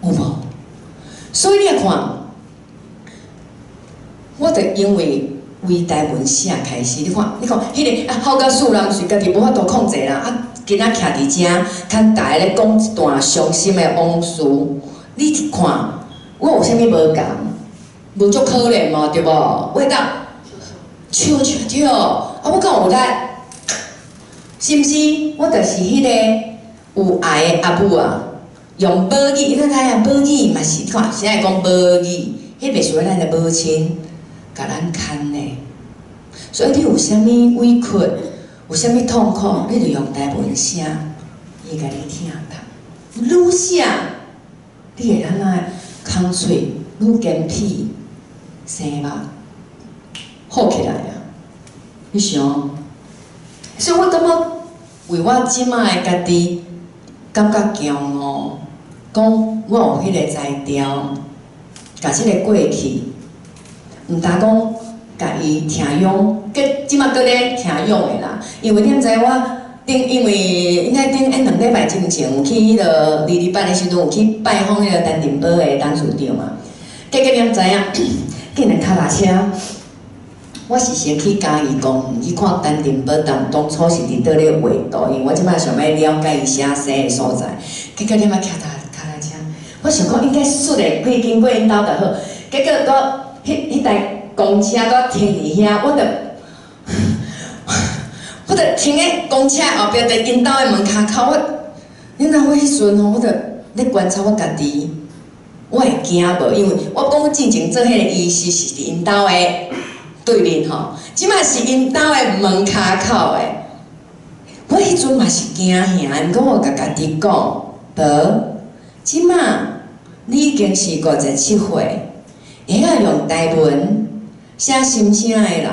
Speaker 2: 有無？所以你來看。我就因為為台文寫開始，你看，你看，彼個啊，哭甲四人喙，家己無法度控制啦。啊，今仔徛佇遮，較大家咧講一段傷心的往事。你一看，我有啥物無仝？無足可憐嘛，對無？我會當笑笑對，啊，我敢有力？是毋是？我就是彼個有愛的阿母啊，用母語，你知影母語嘛是，你看，啥會講母語？彼袂屬於咱的母親。共咱牽的，所以你有啥物委屈，有啥物痛苦，你就用台文寫，伊會共你疼痛。愈寫，你會按怎空喙愈堅痞，生目好起來啊！你想，所以我感覺為我這擺的家己感覺驕傲，講我有彼個才調，共這個過去。毋但講共伊疼養，閣這擺閣咧疼養的啦。因為你毋知我頂，因為應該頂一兩禮拜之前有去彼個二二八的時陣有去拜訪彼個陳定寶的董事長嘛。結果你毋知影，竟然跤踏車，我是先去嘉義公園去看陳定寶當當初是佇佗咧畫圖，因為我這擺想欲了解伊寫生的所在。結果你仔騎踏跤踏車，我想講應該順的規經過𪜶兜就好，結果閣。彼彼台公車閣停佇遐，我就停佇公車後壁，佇𪜶兜的門跤口。我，你知我彼時陣吼，我就咧觀察我家己，我會驚無？因為我講進前做彼個醫師是佇𪜶兜的對面吼，這擺是𪜶兜的門跤口的。我彼陣嘛是驚嚇，毋過我共家己講，無，這擺你已經是57歲。會曉用台文寫心聲的人，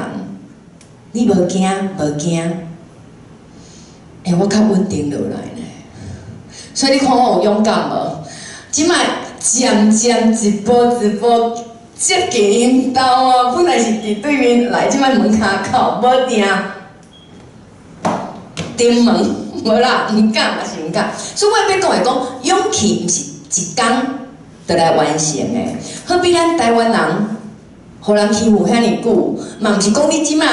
Speaker 2: 你無驚無驚？欸，我較穩定落來呢。所以你看我有勇敢無？這擺漸漸一步一步接近𪜶兜啊！本來是佇對面來，這擺門跤口無定，頂門無啦，毋敢嘛是毋敢。所以我欲講的講，勇氣毋是一工就來完成的。好比咱台灣人，予人欺負遐爾久，嘛毋是講你這馬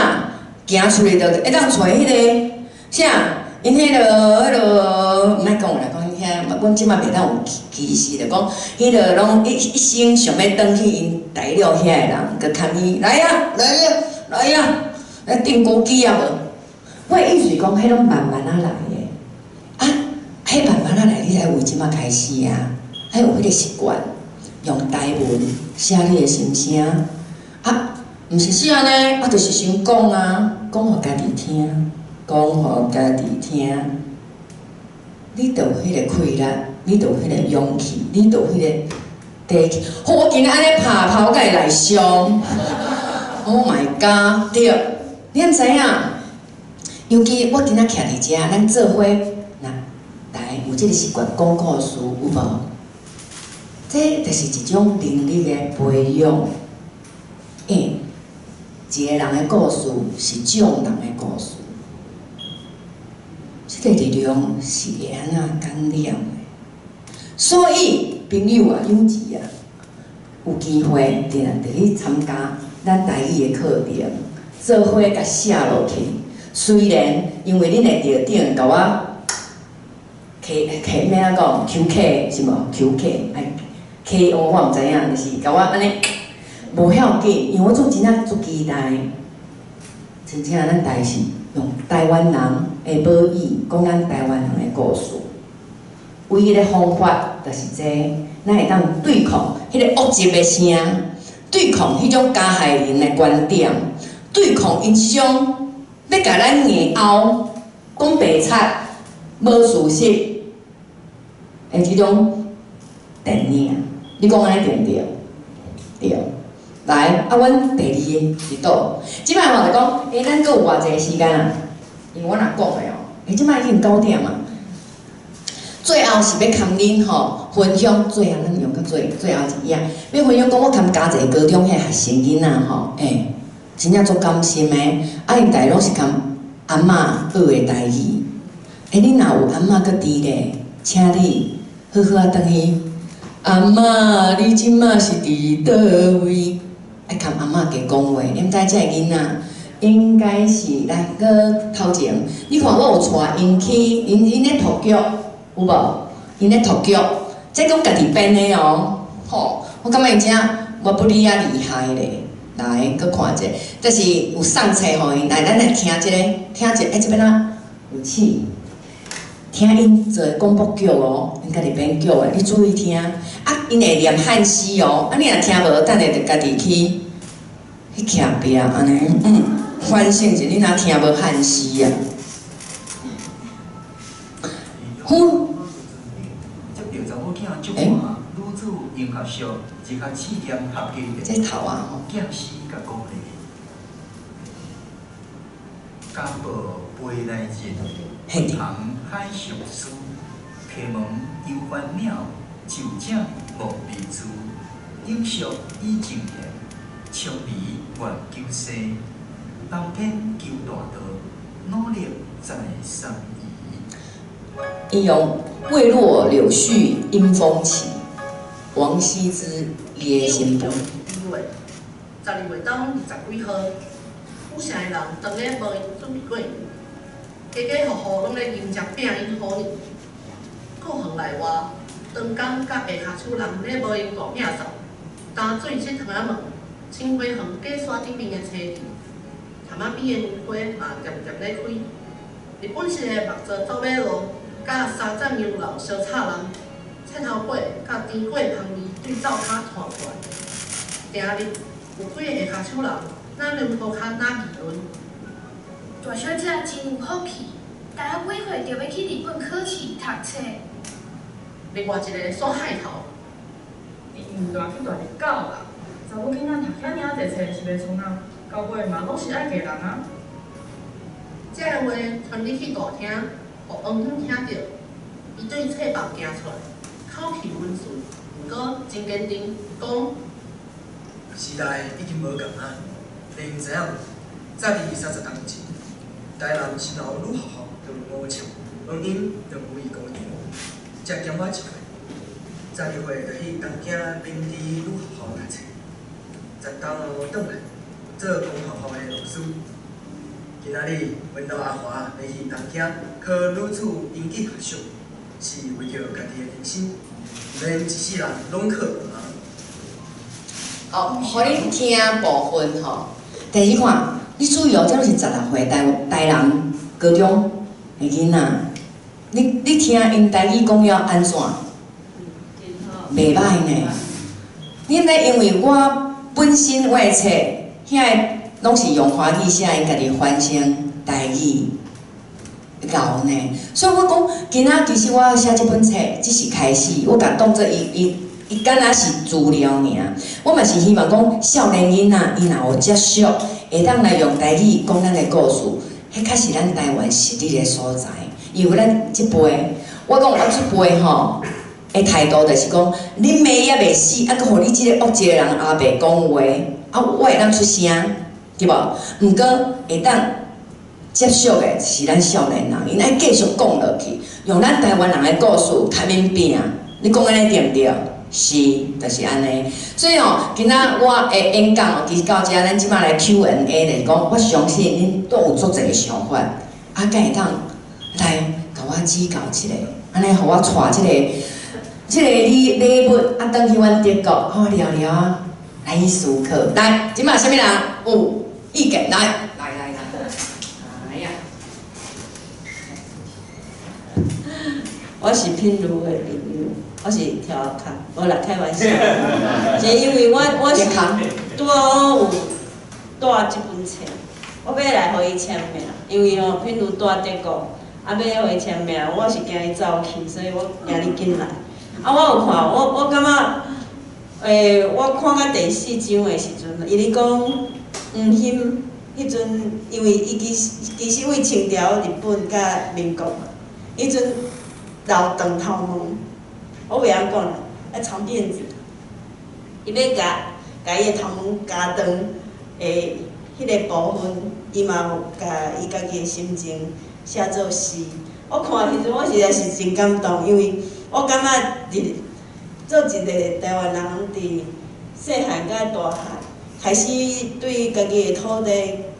Speaker 2: 行出去就會當揣彼個啥？𪜶彼個，毋愛講啦，講遐，阮這馬袂當有歧視，就講彼個攏一生想欲轉去𪜶大陸遐的人，閣牽伊來啊來啊來啊，來定居機啊無？我的意思是講，彼攏慢慢仔來的，啊，彼慢慢仔來，你來為這馬開始啊，愛有彼個習慣，用台文寫你的心聲，啊，毋是寫按呢，啊，就是想講啊，講予家己聽，講予家己聽，你就有彼個氣力，你就有彼個勇氣，你就有彼個底氣。好，我今仔按呢拍拍，我敢會內傷。Oh my god！對，你敢知影？尤其我今仔徛佇遮，咱做伙若來有這個習慣講故事，有無？這就是一種能力的培養。欸，一個人的故事是眾人的故事，這個力量是會按怎感染的？所以朋友啊，有志啊，有機會定定去參加咱台語的課程，做伙共寫落去。雖然因為恁的著長共我 K K 欲按怎講？Q K 是無？Q K 哎 K O 我毋知影，就是共我按呢無要緊，因為我做真正足期待，真正咱台是用台灣人的母語講咱台灣人的故事。唯一的方法就是這個，咱會當對抗彼个惡習的聲，對抗彼種加害人的觀點，對抗𪜶這種欲共咱硬拗、講白賊、無事實的這種電影。你講按呢對毋對？對。來，啊，阮第二个佇佗？這擺吼就講，欸，咱閣有偌濟時間啊？因為我若講的哦，欸，這擺已經九點啊。最後是欲共恁吼分享，最後咱用到最最後一頁，欲分享講我堪嘉濟高中彼學生囡仔吼，欸，真正足甘心的，啊，𪜶逐个攏是共阿嬤學的台語。欸，恁若有阿嬤閣佇咧，請你好好仔轉去。阿嬤，你這馬是佇佗位？愛共阿嬤加講話，你毋知這个囡仔應該是來閣頭前，你看我有帶𪜶去，𪜶咧托腳有無？𪜶咧托腳，這講家己編的哦，吼！我感覺𪜶真我不哩仔厲害咧。來，閣看者，這是有送冊予𪜶，來，咱來聽這個，聽這個，欸，這欲按怎有試？聽𪜶做廣播劇哦，𪜶家己編劇的，你注意聽。啊，𪜶會念漢詩哦，啊，你若聽無，等下就家己去去徛壁按呢，反省者，你若聽無漢詩啊？好。欸？這頭啊吼。嘿。𪜶用未落柳絮因風起，王羲之伊的新婦。
Speaker 4: 12月中20幾號，府城的人當咧無閒準備過年，家家戶戶攏咧迎接餅𪜶虎年。故園內外，長工佮下跤手人咧無閒大摒掃，担水切窗仔門，清花園假山頂面的青苔，潭仔邊的梅花嘛漸漸咧開。日本式的木造走馬路，佮三層洋樓相插人，菜頭粿佮甜粿香味對灶跤傳過來。定日有幾个下跤手人，若兩塗跤若議論。
Speaker 5: 大小姐真有福氣，大幾歲就欲去日本考試讀冊。
Speaker 4: 另外一个耍害頭。
Speaker 6: 伊毋大去大日狗啦，查某囡仔讀遐爾濟冊是欲創啥？到尾嘛攏是愛嫁人啊。
Speaker 4: 這个話傳入去大廳，予王遠聽著，伊對冊房行出來，口氣溫順，毋過真堅定，講。
Speaker 7: 時代已經無仝啊，你毋知影無？早佇30冬前，台南新樓女學校就有五尺，黃鶯兩位高中，才減我一歲。12歲就去東京明治女學校讀冊，10冬後轉來做公學校的老師。今仔日，阮老阿華欲去東京考女子英語學術，是為著家己的人生，毋免一世人攏靠爸媽。
Speaker 2: 哦，予恁聽部分吼，但是你看，你注意哦，這攏是16歲台南高中的囡仔，你聽𪜶台語講了按怎？袂歹呢。你毋知因為我本身我的冊，遐个攏是用華語寫，𪜶家己翻成台語，𠢕呢。所以我講，今仔其實我寫這本冊只是開始，我共當做伊敢若是資料爾。我嘛是希望講，少年囡仔伊若有接觸，會當來用台語講咱的故事，彼較是咱台灣實力的所在。因為咱這輩，我講我這輩吼的態度就是講，恁媽猶袂死，啊，閣予你這個惡一个人阿伯講話，啊，我會當出聲，對無？毋過會當接觸的是咱少年人，𪜶愛繼續講落去，用咱台灣人的故事共𪜶拼。你講按呢對毋對？是，就是按呢。所以吼，今仔我的演講哦，其實到遮，咱這擺來 Q&A 就是講，我相信恁都有足濟个想法，啊，敢會當來共我指教一下，按呢，予我帶這個禮物啊，轉去阮德國，予我聊聊啊，來去思考。來，這擺啥物人有意見？來，來來來，來呀！
Speaker 8: 我是品如的朋友，我是跳跤，無啦，開玩笑。是因為我是拄好有帶這本冊，我欲來予伊簽名，因為吼品如蹛德國，啊欲予伊簽名，我是驚伊走去，所以我今日緊來。啊，我有看，我感覺，我看到第四章的時陣，伊咧講黃興彼陣，因為伊其實為清朝、日本佮民國嘛，彼陣留長頭毛，我袂曉講啦，啊長辮子，伊欲共伊的頭毛加長的彼个部分，伊嘛有共伊家己的心情寫做詩。我看的時陣，我實在是真感動，因為我感覺佇做一個台灣人，佇細漢甲大漢，開始對家己的土地，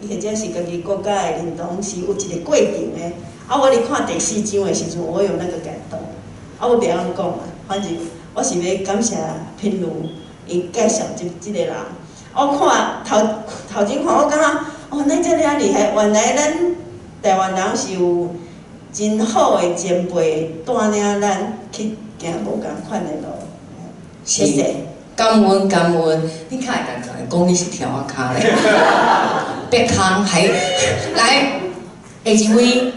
Speaker 8: 或者是家己國家的認同，是有一個過程的。啊，我佇看第四章的時陣，我有那個感動。啊，我袂曉講啊，反正我是欲感謝品如，伊介紹這個人。我看頭頭前看，我感覺哦，咱遮爾厲害，原來咱台灣人是有真好的前輩帶領咱去行無仝款的路。
Speaker 2: 謝謝，感恩感恩。你較會共人講你是柱仔跤咧，別空還來下一位，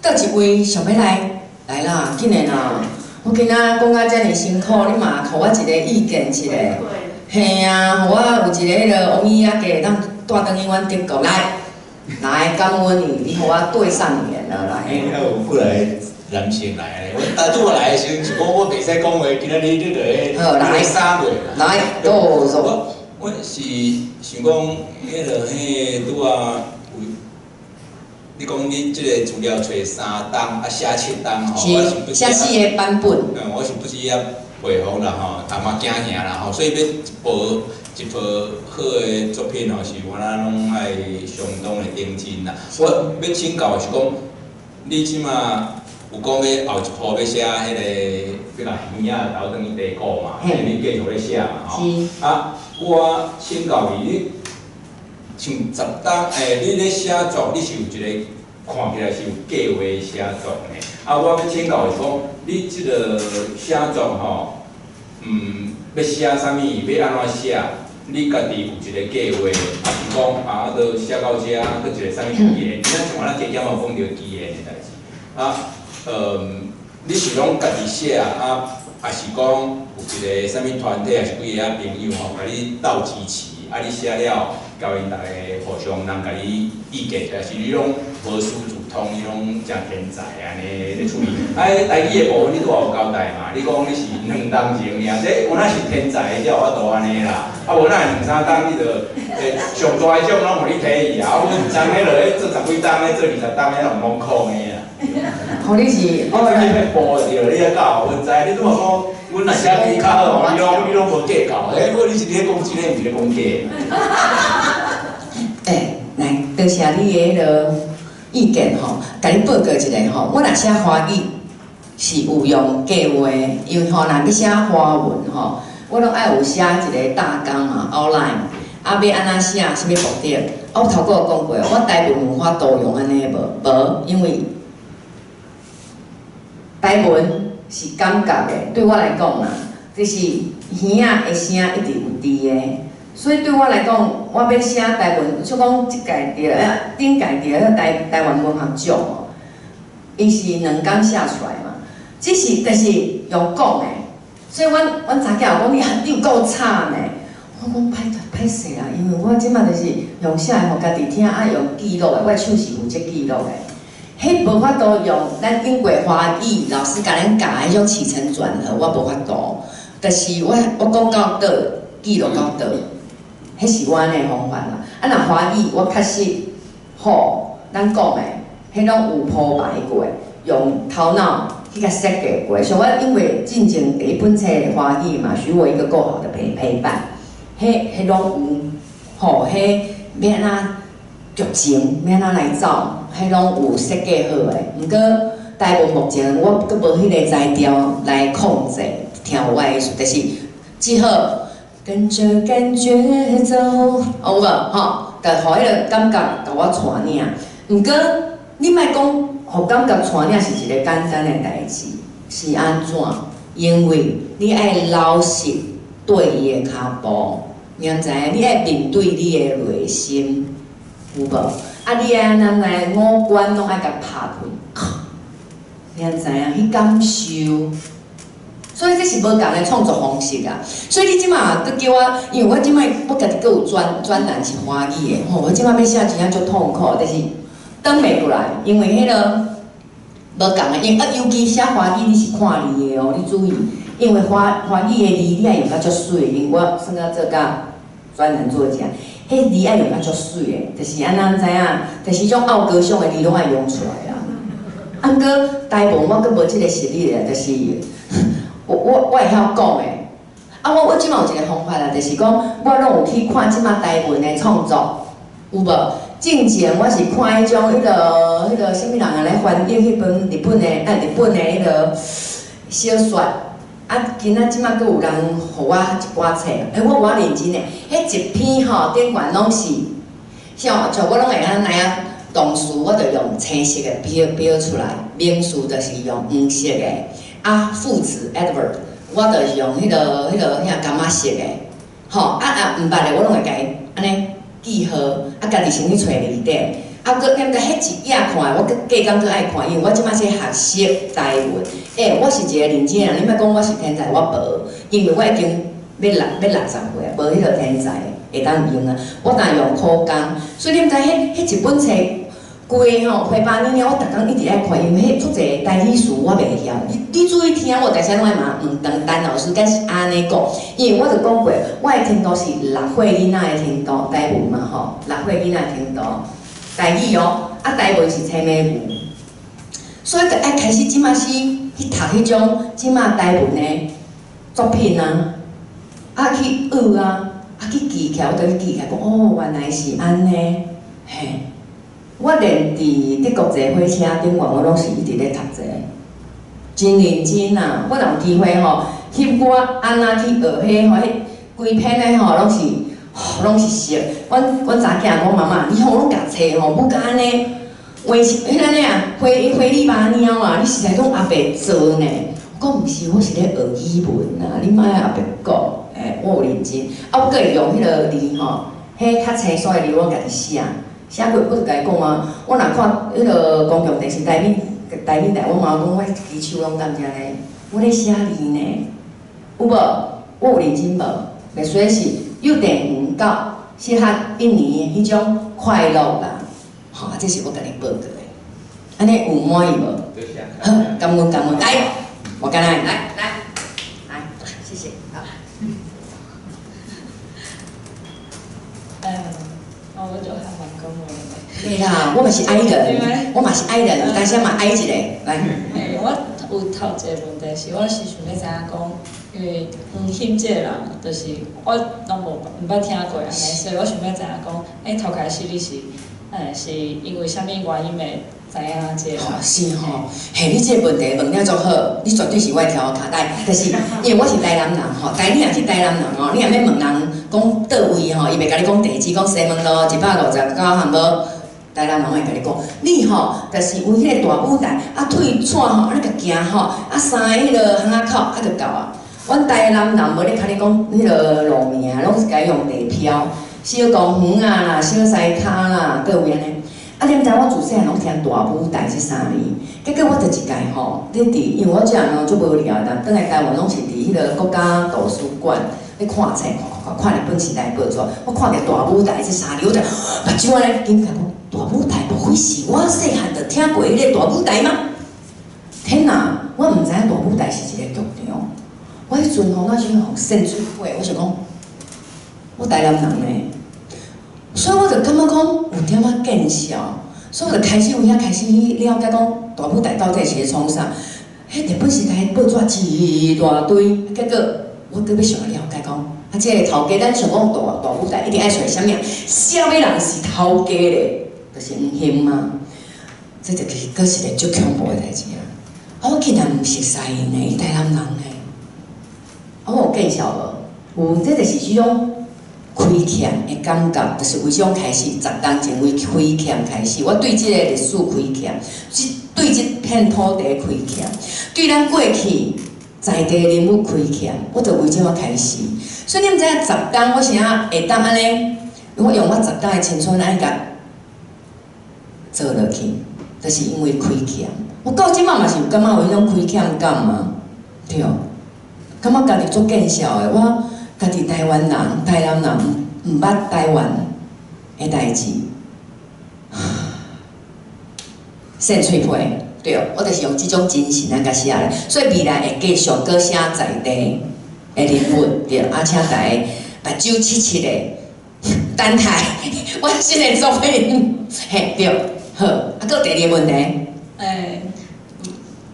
Speaker 2: 倒一位想欲來來啦，緊的啦。我今仔講甲遮爾辛苦，你嘛予我一個意見一下。嘿啊，予我有一個彼个王椅仔會當帶轉去阮德國來。來，感恩你，你予我對上眼了來。
Speaker 9: 有過來男性來咧，我當初我來的時陣是講我袂使講話，今仔日你就咧，
Speaker 2: 來
Speaker 9: 三月。
Speaker 2: 來，多謝。
Speaker 9: 我是想講，彼个彼拄仔有，你講你這個資料揣三冬，啊寫七冬吼，
Speaker 2: 是寫四個版本。
Speaker 9: 嗯，我是不止遐回復啦吼，阿媽驚嚇啦吼，所以欲一部一部好的作品吼，是我咱攏愛相當的認真啦。我欲請教的是講，你這馬有講欲後一步欲寫彼个欲共耳仔投轉去地庫嘛？你繼續咧寫嘛吼？啊，我請教你，你像十冬你咧寫作，你是有一個看起來是有計劃寫作呢？啊，我欲請教是講，你這个寫作吼，欲寫啥物，欲按怎寫？你家己有一個計劃，抑是講啊，都寫到遮，閣一個啥物語言？你若像咱加減有講著語言的代誌，啊，你是攏家己寫啊，抑是講有一個啥物團體，抑是幾个仔朋友吼，共你鬥支持，啊，你寫了，交𪜶逐个互相人共你意見，抑是你攏無師自通，你攏誠天才按呢咧處理。啊，彼台語的部分你拄仔有交代嘛？你講你是兩冬前爾，這有哪是天才才有法度按呢啦？啊，無哪會兩三冬你就上大的獎攏予你提去啊！啊，阮一冬咧落咧做十幾冬咧做20冬咧，拢無空的啊。
Speaker 2: 吼，你是
Speaker 9: 我知你欲報就對，你愛教阮知。你拄仔講，阮若寫比較好，你攏無計較。欸，我你是咧講真的，毋是咧講假的。
Speaker 2: 欸，來，多謝你的彼个意見吼，共你報告一下吼。我若寫華語是有用計劃，因為吼，若欲寫華文吼，我攏愛有寫一個大綱嘛，outline，啊，欲按怎寫，啥物目的？啊，我頭拄有講過，我台文有法度用按呢無？無，因為台文是感覺的，對我來講啦，就是耳仔的聲一直有佇的。所以對我來講，我欲寫台文，像講這屆著，頂屆著彼台灣文學獎哦，伊是兩工寫出來嘛，只是就是用講的，所以阮查囝有講你有夠慘呢，我講歹勢啦，因為我這擺就是用寫的，予家己聽，啊用記錄的，我的手是負責記錄的。彼無法度用咱英國華語老師共咱教彼種起承轉合，我無法度。但是我講到佗，記錄到佗。彼是我按呢方法啦。啊，若華語我確實吼，咱講的，彼攏有鋪排過，用頭腦去共设计过。像我因为进前第一本册华语嘛，许我一个够好的陪伴，彼拢有，吼，彼欲按怎剧情，欲按怎来走，彼拢有设计好的。毋过台文目前我阁无彼个才调来控制，听有我的意思，就是只好跟著感觉走，有无吼？就予彼个感觉共我带领。毋过你莫讲，予感觉带领是一个简单的代志，是按怎？因为你爱老实对伊的跤步，你知影？你爱面对你的内心，有无？啊，你爱按怎来五官拢爱共拍开，你知影？去感受。所以这是无仝的创作方式啊！所以你这马阁叫我，因为我这摆我家己阁有专栏是华语的吼，我这马欲写真正足痛苦，但是转袂过来，因为彼个无仝的，因啊尤其写华语你是看字的哦，你注意，因为华语的字你爱用甲足媠，因为我算甲做甲专栏作家，彼字爱用甲足媠的，就是按怎知影？就是彼种奥格上的字拢爱用出来啦。啊，毋过台文我阁无这个实力的，就是。我会晓讲的，啊，我这马有一个方法啦，就是讲我拢有去看这马台文的创作，有无？进前我是看彼种彼个啥物人啊来翻译彼本日本的彼个小说，啊，今仔这马阁有人予我一寡册，欸，我认真的，彼一篇吼顶悬拢是，像我拢会按呢啊，动词我就用青色的标出来，名词就是用黄色的。啊，副词 adverb，我就是用彼个遐柑仔色的，吼啊啊，毋捌的我拢会共伊按呢记号，啊，家己先去揣字典，啊，阁踮甲彼一页看，我阁隔工阁爱看，因为我这马在学习台文。欸，我是一个认真的人，你莫讲我是天才，我无，因为我已经欲60岁啊，无彼个天才会当用啊。我当用苦工，所以你毋知彼一本册。规吼陪伴你了，我逐工一直爱看，因为彼足济台语词我袂晓。你注意听，我逐声拢爱问问陈老师，敢是按呢讲？因为我就讲过，我的程度是6岁囡仔的程度，台文嘛吼，6岁囡仔的程度，台语哦，啊台文是青美语，所以就爱开始这马是去读彼种这马台文的作品啊，啊去学啊，啊去记起来，我就去记起来，讲哦，原来是按呢，嘿。我连伫德国坐火车顶悬，我拢是一直咧读册，真认真啊！我若有机会吼，翕我按怎去学彼吼，彼规篇的吼，拢是熟。阮查囝讲妈妈，你吼拢共册吼，舞甲按呢，画彼个呢啊，花花里马猫啊，你实在拢阿白做呢。我讲毋是，我是咧学语文啊，你莫阿白讲，欸，我有认真。啊，我阁会用彼个字吼，彼较清楚的字，我家己写。写过，我就共伊讲啊，我若看彼个公共电视台语台，我嘛讲我一支手拢踮遮咧，我咧写字呢，有无？我有认真无？袂说是幼稚园到小学一年彼种快乐啦，吼，这是我共你报告的。按呢有满意无？好，感恩感恩，来，我敢来，来来来，谢谢，好。
Speaker 6: 我就还蛮讲话。
Speaker 2: 对啦，我嘛是 I 人，我嘛是 I 人，有当时嘛 I 一个，来。
Speaker 6: 嘿，我有头一个问题是，我是想欲知影讲，因为黄欣这个人，就是我拢毋捌听过按呢，所以我想欲知影讲，欸，头开始你是，是因为啥物原因会知影这个？
Speaker 2: 吼，是吼，嘿，你这个问题问了足好，你绝对是我的柱脚来，就是因为我是台南人吼，你若是台南人吼，你若欲问人讲佗位吼，伊袂共你讲地址，讲西门路159巷无。台南人会共你讲，你吼，就是有彼个大舞台，啊退带吼，啊你共行吼，啊三个彼个巷仔口，啊就到啊。阮台南人无咧共你讲彼个路名，拢是共用地标，小公园啊啦，小西跤啦，佗位按呢。啊，你毋知我自细汉拢听大舞台这三字，结果我就一届吼，咧伫，因为我这人吼足无聊的，转来台湾拢是伫彼个国家图书馆咧看册，看看看日本时代报纸，我看著大舞台这三字，我就目睭按呢紧起来讲。大舞台莫非是我细汉就听过彼个大舞台吗？天哪！我毋知影大舞台是一个剧场。我彼阵吼，那时吼扇喙火，我想讲，我台南人呢，所以我就感觉讲有点仔见笑，所以我就开始有遐开始了解讲大舞台到底是咧创啥。彼彼日本時代報紙一大堆，結果我閣欲想了解講，啊，這个頭家咱想講大大舞台一定愛揣啥物啊？啥物人是頭家咧？就是黃興嘛。這就是閣是一个足恐怖的代誌啊！啊，我竟然毋熟似𪜶呢，伊台南人呢。啊，我有見笑無？有，這就是這種虧欠的感覺，就是為這種開始，10冬前為虧欠開始，我對這个歷史虧欠，這對這片土地虧欠，對咱過去在地人物虧欠，我就為這麼開始。所以你毋知影十冬我是按會當按呢，我用我十冬的青春按呢共做落去，就是因為虧欠。我到這擺嘛是有感覺有彼種虧欠感嘛，對。感覺家己足見笑的，我家己台灣人、台南人毋捌台灣的代誌，搧喙皮，對，我就是用這種精神來共寫咧，所以未來會繼續閣寫在地的人物，對，啊，請大家目睭切切的等待我新的作品，嘿，對，好，啊，閣第二個問題。
Speaker 6: 欸，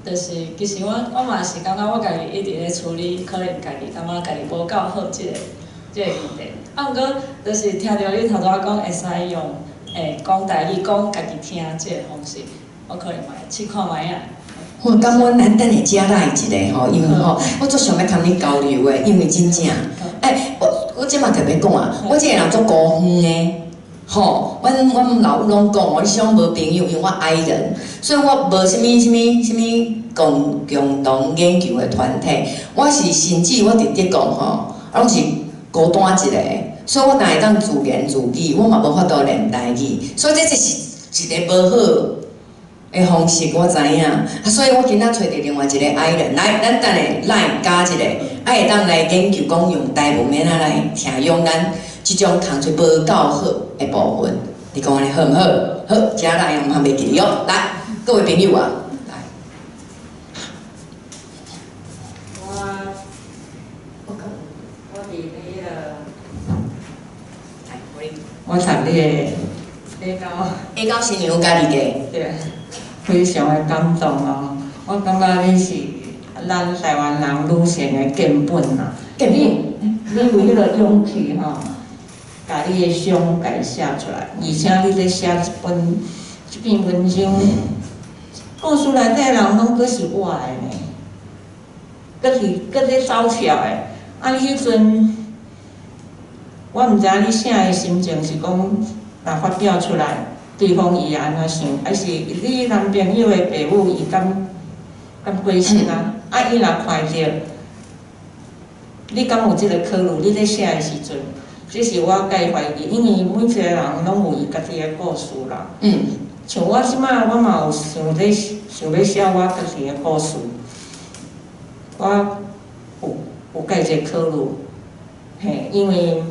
Speaker 6: 就是其實我嘛是感覺我家己一直咧處理，可能家己感覺家己無夠好這個問題。啊，毋過就是聽著你頭拄仔講會使用講台語講家己聽這個方式，我可能嘛會試看覓仔。
Speaker 2: 我感恩咱等下遮來一个吼，因為吼，我足想欲共你交流的，因為真正，欸，我這嘛特別講啊，我這個人足孤遠的，吼，阮老母攏講，我你想無朋友，因為我 I 人，所以我無啥物啥物啥物共同研究的團體，我是甚至我直直講吼，攏是孤單一個，所以我若會當自言自語，我嘛無法度練台語，所以這就是一個無好的方式，我知影，啊，所以我今仔揣著另外一個 I 人，來，咱等下來加一個，啊，會當來研究講用台文按怎來聽用咱這種工作無夠好的部分，你講按呢好毋好？好，遮來毋通袂記哩哦。來，各位朋友啊，來。
Speaker 10: 我佇彼個，我讀你的下到
Speaker 2: 下到新娘家己的，
Speaker 10: 對，非常的感動哦。我感覺你是咱台灣人女性的根本啊。
Speaker 2: 根本。
Speaker 10: 你有彼個勇氣吼，共你的傷共寫出來，而且你咧寫這篇文章，故事內底人攏閣是活的呢，閣是閣咧走跳的。啊，你彼陣，我毋知影你寫的心情是講，若發表出來，對方伊會按怎想？還是你男朋友的爸母伊敢關心啊？啊，伊若看著，你敢有這個考慮？你咧寫的時陣，這是我介懷疑，因為每一個人攏有伊家己的故事啦。像我這擺，我嘛有想咧想欲寫我家己的故事，我有介濟考慮，嘿，因為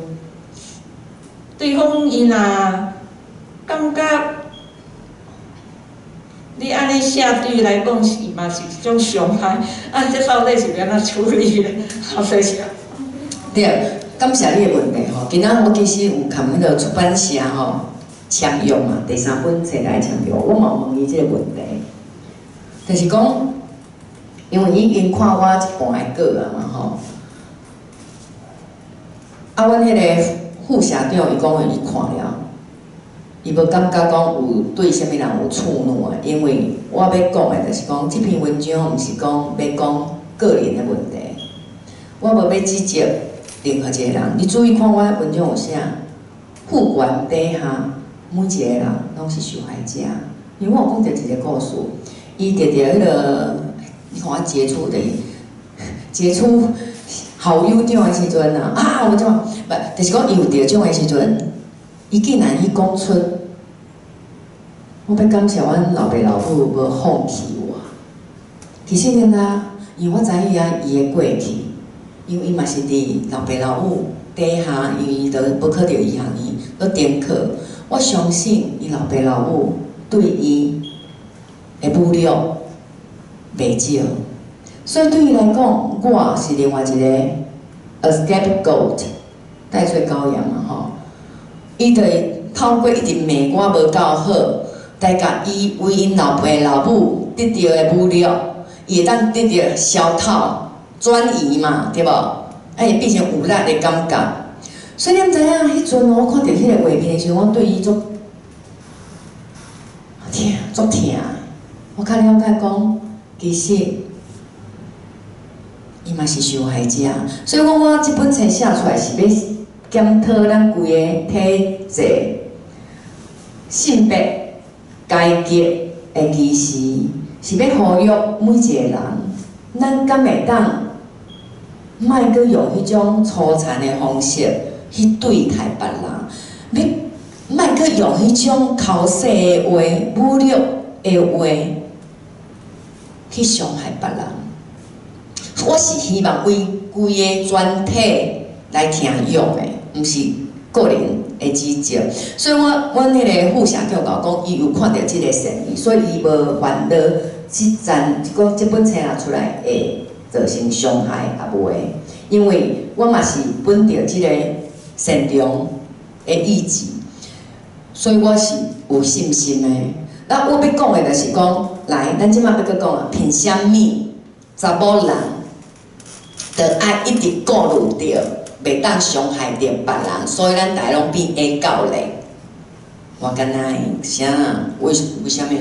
Speaker 10: 對方伊若感覺你按呢寫對伊來講是嘛是一種傷害，啊，這到底是欲按怎處理咧？好謝謝。
Speaker 2: 對，感謝你的問題吼。今仔我其實有共彼個出版社吼簽約嘛，第三本冊來簽約，我嘛有問伊這個問題，就是講，因為伊已經看我一半的稿啊嘛吼，啊，阮彼個副社長伊講伊看了，伊無感覺講有對啥物人有觸怒的，因為我欲講的就是講，這篇文章毋是講欲講個人的問題，我無欲指責任何一個人。你注意看我文章有寫，父權底下每一個人攏是受害者，因為我有講著一個故事，伊得著彼個，你看我傑出的傑出校友獎的時陣啊，啊，我怎，不，就是講伊有得獎的時陣，伊竟然去講出，我欲感謝阮老爸老母無放棄我。其實恁知，因為我知影伊的過去，因為伊嘛是佇老爸老母底下，因為伊都無考著醫學院，閣重考。我相信伊老爸老母對伊的侮辱袂少，所以對伊來講，我是另外一個 a scapegoat，代罪羔羊嘛吼。伊就會透過一直罵我無夠好，來共伊為𪜶老爸老母得著的侮辱，伊會當得著消透轉移嘛，對無？啊，會變成有力的感覺。所以你毋知影，彼陣我看著彼個畫面的時陣，我對伊足疼，足疼。我較了解講，其實伊嘛是受害者。所以講，我這本冊寫出來是欲檢討咱規个體制、性別、階級的歧視，是欲呼籲每一個人，咱敢會當莫閣用彼種粗殘的方式去對待別人，欲莫閣用彼種剾洗的話、侮辱的話去傷害別人。我是希望為規个全體來聽約的，毋是個人的指責。所以我阮彼个副社長共我講，伊有看著這个善意，所以伊無煩惱，這陣講這本冊若出來會造成傷害，也袂。因為我嘛是本著這个善良的意志，所以我是有信心的。那我欲講的就是講，來，咱這擺欲閣講啊，憑啥物查某人著愛一直顧慮著，袂當傷害著別人，所以咱逐家攏變下教練。我敢若啥？為啥物？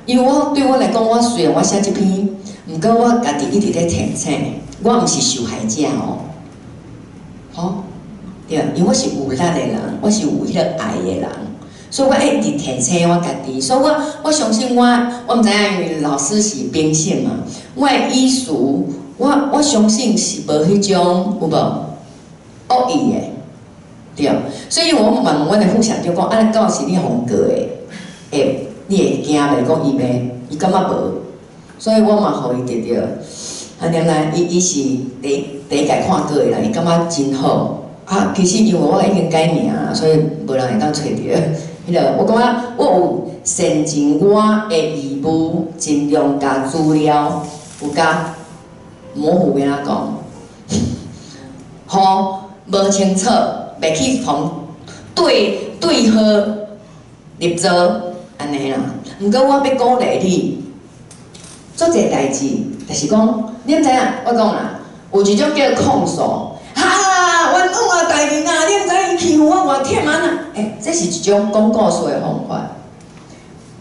Speaker 2: 因為我對我來講，我雖然我寫這篇，毋過我家己一直咧提醒，我毋是受害者哦，吼，對，因為我是有力的人，我是有彼个愛的人，所以我一直提醒我家己。所以我我相信我，我毋知影，因為老師是評審嘛，我的意思，我相信是無彼種有無惡意的，對。所以我問阮的副社長講，啊，到時你予告的，會你會驚袂？講伊袂，伊感覺無，所以我嘛予伊得著。啊，原來伊伊是第第一屆看過的啦，伊感覺真好。啊，其實因為我已經改名，所以無人會當揣著。彼个我感覺我有善盡我的義務，盡量共資料有共模糊欲按怎講，予無清楚，袂去予對對號入座按呢啦。毋過我欲鼓勵你，做一个代誌，就是講，你毋知影？我講啦，有一種叫控訴，哈，冤枉啊，大人啊，你毋知伊欺負我偌忝啊？欸，這是一種講故事的方法。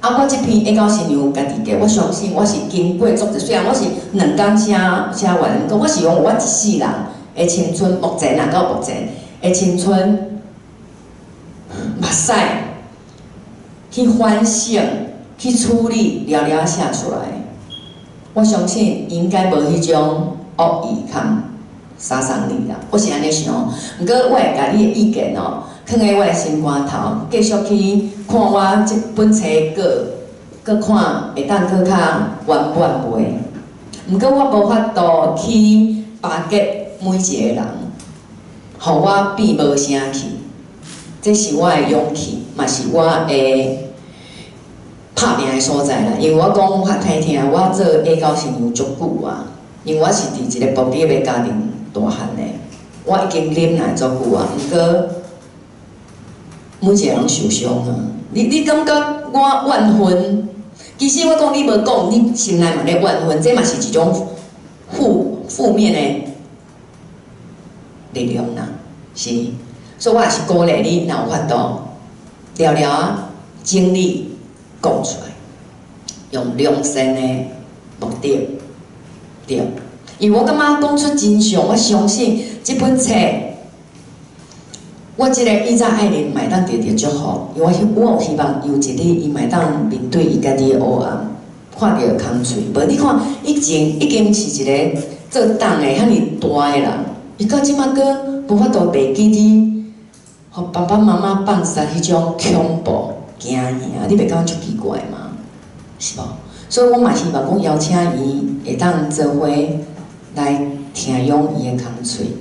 Speaker 2: 啊，我這篇下到新娘家己過，我相信我是經過足濟，雖然我是兩工寫寫完，毋過我是用我一世人的青春，目前啊到目前的青春，目屎去反省、去處理，了了寫出來。我相信應該無彼種惡意含殺傷力啦，我是按呢想。毋過我會共你的意見哦，囥佇我的心肝頭，繼續去看我這本冊閣閣看會當閣較圓滿袂？毋過我無法度去巴結每一個人，予我變無聲去。這是我的勇氣，嘛是我的拍拚的所在啦。因為我講較歹聽，我做下到新娘足久啊，因為我是佇一個暴力的家庭大漢的，我已經忍耐足久啊。毋過每一個人受傷啊，你感覺我怨恨？其實我講你無講，你心內嘛咧怨恨，這嘛是一種負面的力量啦，是。所以我也是鼓勵你，若有法度，了了啊，整理講出來，用良善的目的，對。因為我感覺講出真相，我相信這本冊，我這個以早愛人嘛會當得著祝福，因為我有希望有一日伊嘛會當面對伊家己的黑暗，看著空喙。無你看，以前已經是一個做黨的遐爾大的人，伊到這擺閣無法度袂記得，予爸爸媽媽放殺彼種恐怖驚嚇，你袂感覺足奇怪嗎？是無？所以我嘛希望講邀請伊會當做伙來聽用伊的空喙。